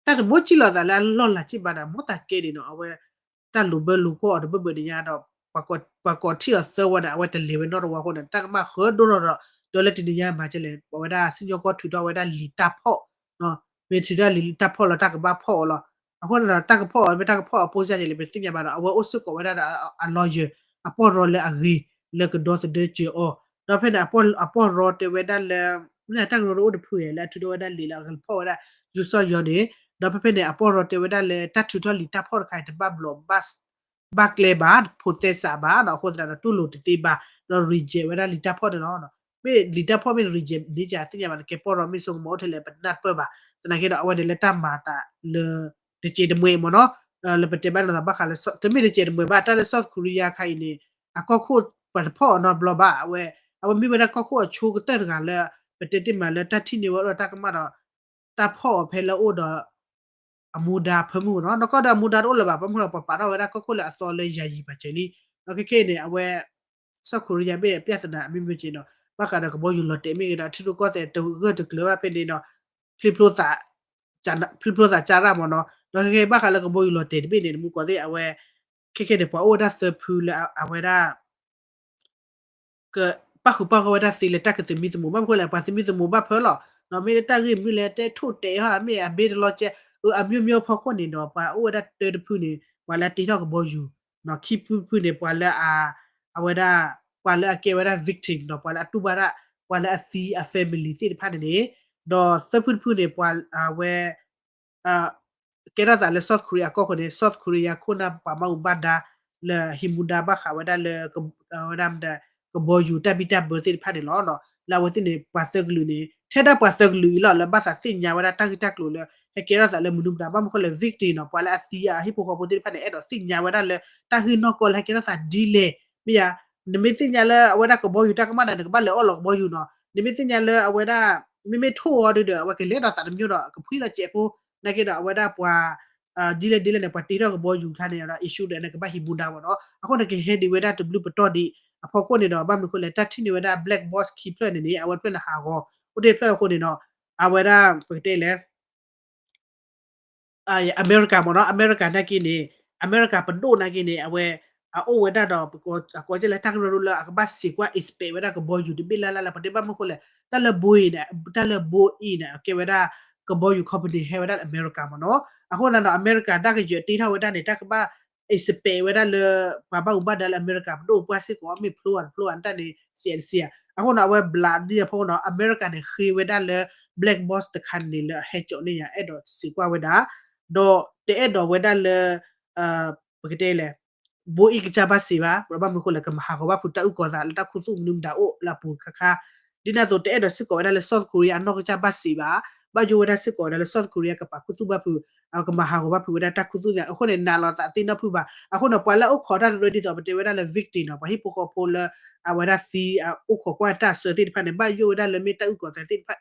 တၢ်တမိၣ်ကံၣ်လီၤသးလၢအလီၢ်လၤစ့ၢ်ဘၣ်န့ၣ် အမိၢ်သးကဲန့ၣ်နီၤ အဝဲ တၢ်လိာ်ဘၢလိာ်ကွီၢ်အီၤတဘၢဘၢန့ၣ်ညါဒီး ပှၤကိးထံၣ်အီၤသၢဝီန့ၣ် အဝဲတလဲၤဝဲနီတဝီအဃိန့ၣ် တၢ်ကမၣ်ဃၢဒိၣ်ထီၣ်ဒီး ဒီးလၢတနံၤညါမၤကဲလဲၣ် ပဝဲဒၣ်စံၣ်ညီၣ်ကွီၢ်ထုးထီၣ်ဝဲဒၣ်လံာ်တၢ်ဖီၣ် မ့ၢ်ထုးထီၣ်လံာ်တၢ်ဖီၣ်လီၤ တၢ်ကဘၣ်ဖီၣ်အီၤလီၤ. အဃိန့ၣ်ဒီး တၢ်ကဖီၣ်အီၤမ့ၢ်တၢ်ကဖီၣ်အီၤ အပိစၢ်ကလဲၣ် ပတသ့ၣ်ညါဘၣ်ဒီး အဝဲအိၣ်စ့ၢ်ကီးဝဲဒၣ်ဒီးအ lawyer အပီၢ်ရီလၢအဂ့ၤ လၢကဒီသဒၢစၢၤအီၤ, ဒီးဖဲန့ၣ် အပီၢ်ရီတဲဝဲဒၣ်လၢ တၢ်ကရၢကရိတအိၣ်တဖုဧါ လၢအထုးထီၣ်ဝဲဒၣ်လံာ်လၢအကဖီၣ်ဝဲဒၣ် ယူၤစီၣ်ယီၤန့ၣ်, ဒီးဖဲဖဲန့ၣ် အပီၢ်ရီတဲဝဲဒၣ်လၢတၢ်ထုးထီၣ်လံာ်တၢ်ဖီၣ်တခါအံၤ တဘၣ်ဘျီး ဘၣ်ကျဲဘၣ် ဖိသဲစးဘၣ်ဒီး အဃိသတးဒီးတူၢ်လိာ်တသ့ဘၣ် ဒီး reject ဝဲဒၣ်လံာ်တၢ်ဖီၣ်န့ၣ်လီၤ. မ့ၢ်လံာ်တၢ်ဖီၣ်မ့ၢ် reject န့ၣ် ယသ့ၣ်ညါဘၣ် နကဲပီၢ်ရီမ့ၢ်ဆိကမိၣ်အိၣ်ထဲလဲၣ် ပနၢ်ပၢၢ်ဘၣ်. သနာ်က့ဒီး အဝဲန့ၣ်လၢတၢ်မၤအသးလၢ တစဲးတမှဲၤမ့ၢ်နီၤ, လၢပတဲဘၣ်န့ၣ်သးဘၣ်ဃးလၢ တမ့ၢ်တစဲးတမှဲၤဘၣ် တၢ်လၢ South Korea ခါအံၤန့ၣ် အကီၢ်ခိၣ်ပှၤတဖီၣ်အီၤနီတဘျီဘၣ်. အဝဲ အဝဲမ့ၢ်ဝဲဒၣ်ကီၢ်ခိၣ်အဆိကတၢၢ်တဂၤလၢ ပတဲတ့ၢ်မးလၢတၢ်ထံၣ်န့ၢ်ဝဲအိၣ်ဒီးတၢ်ကမၣ်ဒီး တၢ်ဖီၣ်အီၤဖဲလၢအအိၣ်ဒီး အမူဒါဖၢမုၢ်နီၤ, နီၢ်ကီၢ်ဒီးအမူဒါတအိၣ်လၢၤဘၣ် ဘၣ်မနုၤလၢပှၤပာ်ထီၣ်ဝဲဒၣ်ကီၢ်ခိၣ်လၢအသီလၢယၤယံၤပာ်စၢၤလံ. ဒီးခဲခဲအံၤန့ၣ် အဝဲ South Korea မ့ၢ်ပြဿနာအမ့ၢ်မ့ၢ်က့ၤဒီး ဘၣ်ဃးဒီးကဘီယူၤလီၤတဲာ်မ့ၢ်ဂ့ၤဒီး ထံရူၢ်ကီၢ်သဲးတဂၢၢ်တကျၢၤဘၣ်ဖဲန့ၣ်ဒီး ဖျိဖျိသး ဖျိဖျိသးကၢ်ရၣ်မ့ၢ်နီၤ, ဒီးခဲခဲဘၣ်ဃးလၢကဘီယူၤလီၤတဲာ်တဘ့ၣ်န့ၣ် နမူကီၢ်သ့ၣ်အဝဲ ခဲခဲန့ၣ်ပှၤအိၣ်ဝဲဒၣ်သၢဖုလၢအဝဲဒၣ် ကပၣ်ဃုာ်ပၣ်ဂီၢ်ဝဲဒၣ်သ့လၢတၢ်ကသမံသမိး ဘၣ်မနုၤဃိလဲၣ် ပှၤသမံသမိးဘၣ်ဖၢလီၤ. မ့ၢ်လၢတၢ်ဂ့ၢ်မနုၤလဲၣ် တဲထိၣ်တဲဟီ မ့ၢ်အဘ့တလီကဲ အမျိုးမျိုးအဖီခိၣ်န့ၣ်ဒီး ပှၤအိၣ်ဝဲဒၣ်တၢတဖုန့ၣ် ပှၤလၢအတ့ထီၣ်ကဘီယူၤ, ခံဖုတဖုန့ၣ် ပှၤလၢအ အဝဲဒၣ် ပှၤလၢအကဲဝဲဒၣ် victim ဒီးပှၤလၢအတူၢ်ဘၣ်ဒၣ် ပှၤလၢအသံအ family သ့ၣ်တဖၣ်န့ၣ်န့ၣ်, ဒီးသၢဖုတဖုန့ၣ် ပှၤအဝဲ ကဲထီၣ်သးလၢ South Korea အကီၢ်ဃိန့ၣ် South Korea ခိၣ်နၢ်ပှၤဘၣ်မူဘၣ်ဒါ လၢဟံးမူဒါဘၣ်ဃးဝဲဒၣ်လၢ ဝဲဒၣ် ကဘီယူၤတၢ်ဘံၣ်တၢ်ဘၢသ့ၣ်တဖၣ်န့ၣ်လီၤ. လၢအဝဲသ့ၣ်န့ၣ် ပှၤသၢကလုာ်န့ၣ် ထဲဒၣ်ပှၤသၢကလုာ်အံၤလီၤ လၢဘၣ်သးသ့ၣ်ညါဝဲဒၣ်တၢ်ဂ့ၢ်တၢ်ကျိၤလၢ ဟဲကဲထီၣ်သးလၢမနုၤမတၤ ဘၣ်မနုၤဃိလဲၣ် victim နီၤ ပှၤလၢအသံအဟံၣ်ဖိဃီဖိသ့ၣ်တဖၣ်န့ၣ် အဲၣ်ဒိးသ့ၣ်ညါဝဲဒၣ်လၢ တၢ်ဂ့ၢ်နီၢ်ကီၢ်လၢဟဲကဲထီၣ်သးဒ်လဲၣ် မ့ၢ်ယါ နမ့ၢ်သ့ၣ်ညါလၢအဝဲဒၣ်ကဘီယူၤတၢ်ကမၣ်ဒီး နကဘၣ်လဲၤအီၣ်လီၤကဘီယူၤနီၤ, နမ့ၢ်သ့ၣ်ညါလၢအဝဲဒၣ် မ့မ့ၢ်ထိၣ်အီၤဒုဒီး အဝဲကလဲၤဒီးသးတမံၤဒီး ကဖှံလီၤစဲးဖိ နာ်က့ဒီး အဝဲဒၣ်ပှၤ ဒ်လဲၣ်ဒ်လဲၣ်န့ၣ် ပှၤတ့ထီၣ်ကဘီယူၤခါန့ၣ်ဒီး issue ဒီး နကဘၣ်ဟံးမူဒါမ့ၢ်နီၤ, အဃိန့ၣ် ကဟဲဒံးဝဲဒၣ်တဘျုးပတီၢ်ဒံး အဖီခိၣ်န့ၣ်ဒီး ဘၣ်မနုၤဃိလဲၣ် တၢ်ထံၣ်န့ၢ်ဝဲဒၣ် black box ခံဖျၢၣ်န့ၣ်န့ၣ် အဝဲတဖျၢၣ်န့ၣ်ဟးဂီၤ အိၣ်တ့ၢ်ဖျၢၣ်အဃိန့ၣ်ဒီး အဝဲဒၣ် ပကတဲလဲၣ် အမဲရကၤမ့ၢ်နီၤ, အမဲရကၤနာ်က့န့ၣ် အမဲရကၤပဒိၣ်နာ်က့န့ၣ် အဝဲ အအိၣ်ဝဲဒၣ်ဒီး ပကိးကဲလၢတၢ်ကရၢကရိလၢအကဘၣ်စံးကွၢ် inspect ဝဲဒၣ်ကဘီယူၤတဘ့ၣ်လၢ်လၢ်လၢ ပတဲဘၣ်မနုၤဃိလဲၣ် တၢ်လၢ Boeing န့ၣ် တၢ်လၢ Boeing န့ၣ် အကဲဝဲဒၣ် ကဘီယူၤ company ဟဲဝဲဒၣ်လၢအမဲရကၤမ့ၢ်နီၤ, အဃိန့ၣ်ဒီး အမဲရကၤတၢ်ကယၢၤတ့ထီၣ်ဝဲဒၣ်န့ၣ် တၢ်ကဘၣ် inspect ဝဲဒၣ်လၢ ပှၤဘၣ်မူဘၣ်ဒါလၢအမဲရကၤပဒိၣ်ပှၢ်စ့ၢ်ကီး မ့ၢ်ဖျိဧါတဖျိဧါ တၢ်န့ၣ် စံးစံးဧါ, အဃိန့ၣ် အဝဲဘျးဒ်အဖီခိၣ်န့ၣ် အမဲရကၤန့ၣ် ဃ့ဝဲဒၣ်လၢ black box တခါန့ၣ်လၢအဟဲကၠီးန့ၢ်ယၤ အဲၣ်ဒိးစံးကွၢ်ဝဲဒၣ်, ဒီးတအဲၣ်ဒိးဝဲဒၣ်လၢ ပကတဲလဲၣ် Boeing ကစၢ်ဘၣ်စံးဘၣ်, ဘၣ်မနုၤဃိလဲၣ် ကမၤဟးဂီၤဘၣ်ဖုးတၢ်အုၣ်ကီၤသးလၢတၢ်ခူသူၣ်မနုၤမတၤအိၣ်လၢအပူၤခါခါ, ဒ်န့ၣ်အသိး တအဲၣ်ဒိးစ့ၢ်ကီးဝဲဒၣ်လၢ South Korea အနီၢ်ကစၢ်ဘၣ်စံးဘၣ်, ဘၣ်ယိၣ်ဝဲဒၣ်စ့ၢ်ကီးဝဲဒၣ်လၢ South Korea ကပာ်ခူသူၣ်ဘၣ်ဖုး ကမၤဟးဂီၤဘၣ်ဖုးဝဲဒၣ်တၢ်ခူသူၣ်သ့ၣ် အဃိန့ၣ် နာ်လီၤသးသ့နီတဖုဘၣ်. အဃိန့ၣ် ပှၤလၢအအိၣ်ခိးတၢ်တရၢဒ်သိး ပတဲဝဲဒၣ်လၢ victim နီၤ ပှၤဟံၣ်ဖိဃီဖိလၢ အဝဲဒၣ်သံ အိၣ်ခိးကွၢ်တၢ်အစၢသ့ၣ်တဖၣ်န့ၣ် ဘၣ်ယိၣ်ဝဲဒၣ်လၢမ့ၢ်တၢ်အုၣ်ကီၤသးသ့ၣ်တဖၣ်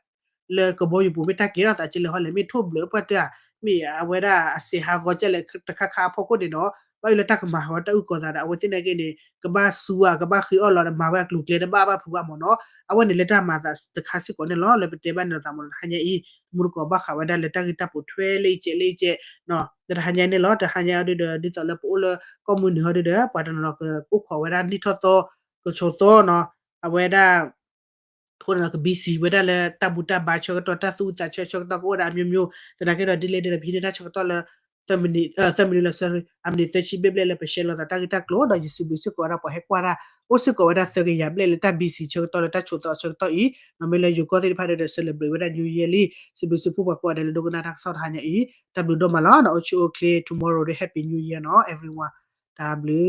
လၢကဘီယူၤပူၤ မ့ၢ်တၢ်ကဲထီၣ်သးကဲလဲၣ်ဟီလဲၣ် မ့ၢ်ထိၣ်ဘျၢၣ်ပှၢ်တၢၢ်ဧါ, မ့ၢ်အဝဲဒၣ်အစဲးဟးဂီၤကဲလဲၣ်တခါခါအဖီခိၣ်န့ၣ်ဒီး ဘၣ်ယိၣ်လၢတၢ်ကမၤဟးဂီၤတၢ်အုၣ်ကီၤသးဒီး အဝဲသ့ၣ်နာ်က့န့ၣ် ကဘၣ်စူဧါ ကဘၣ်ဃ့အီၣ်လီၤဒီး မၤဝဲအကျိၤကျဲတဘၣ်ဘၣ်ဖုးဘၣ်မ့ၢ်နီၤ. အဝဲန့ၣ်လၢတၢ်မၤသးတခါစ့ၢ်ကီးန့ၣ်လီၤ လၢပတဲဘၣ်န့ၣ်သးမ့ၢ်နီၤ တဟါညါအံၤ တမူတကိးဘၣ်ဃးဝဲဒၣ်လၢတၢ်ဂ့ၢ်တၢ်ပိာ်ထွဲလၢအံၤကဲးလၢအံၤကဲး လၢတဟါညါန့ၣ်လီၤ. တဟါညါအံၤဒီး ဒ်သိးလၢပအိၣ်လၢကီၢ်မုၢ်နုာ်ဟီဒီး ပှၤတနီၤနီၤကအိၣ်ခိးဝဲဒၣ်နံၣ်ထီၣ်သီ ကဆိးသီနီၤ အဝဲဒၣ် အဃိန့ၣ်ဒီး က busy ဝဲဒၣ်လၢတၢ်ဘူၣ်တၢ်ဘါဆၢကတီၢ် တၢ်သူၣ်အုးသးဆၢဆၢကတီၢ်ကအိၣ်ဝဲဒၣ်အမျိုးမျိုး သနာ်က့ဒီး ဒ်လဲၣ်ဒ်လဲၣ် ပဟံးန့ၢ်တၢ်ဆၢကတီၢ်လၢ သၢမံးနံး သၢမံးနံးလၢ sorry အမံးနံးသၢဆံဘျဲၣ်ဘျဲၣ်လၢပ share လိာ်သးတၢ်ဂ့ၢ်တၢ်ကျိၤဒီး ယစံးဘျုးစ့ၢ်ကီးဝဲဒၣ်ပှၤဟဲကွၢ်တၢ် အိၣ်စ့ၢ်ကီးဝဲဒၣ်သၢကယၤဘျဲၣ်လၢတၢ် busy ဆၢကတီၢ်လၢတၢ်ဆိးသီဆၢကတီၢ်အံၤ မ့ၢ်လၢယိၤကီၢ်သ့ၣ်တဖၣ်ဒီး celebrate ဝဲဒၣ် New Year လံ စံးဘျုးစံးဖှိၣ်ပှၤကိးဂၤဒဲးလၢဒိကနၣ်တၢ်ကစီၣ်တဟါညါအံၤ တၢ်ဘျုးဒိၣ်မးလီၤ အိၣ်ဆူၣ်အိၣ်ချ့ tomorrow ဒီး Happy New Year နီၤ everyone တၢ်ဘျုး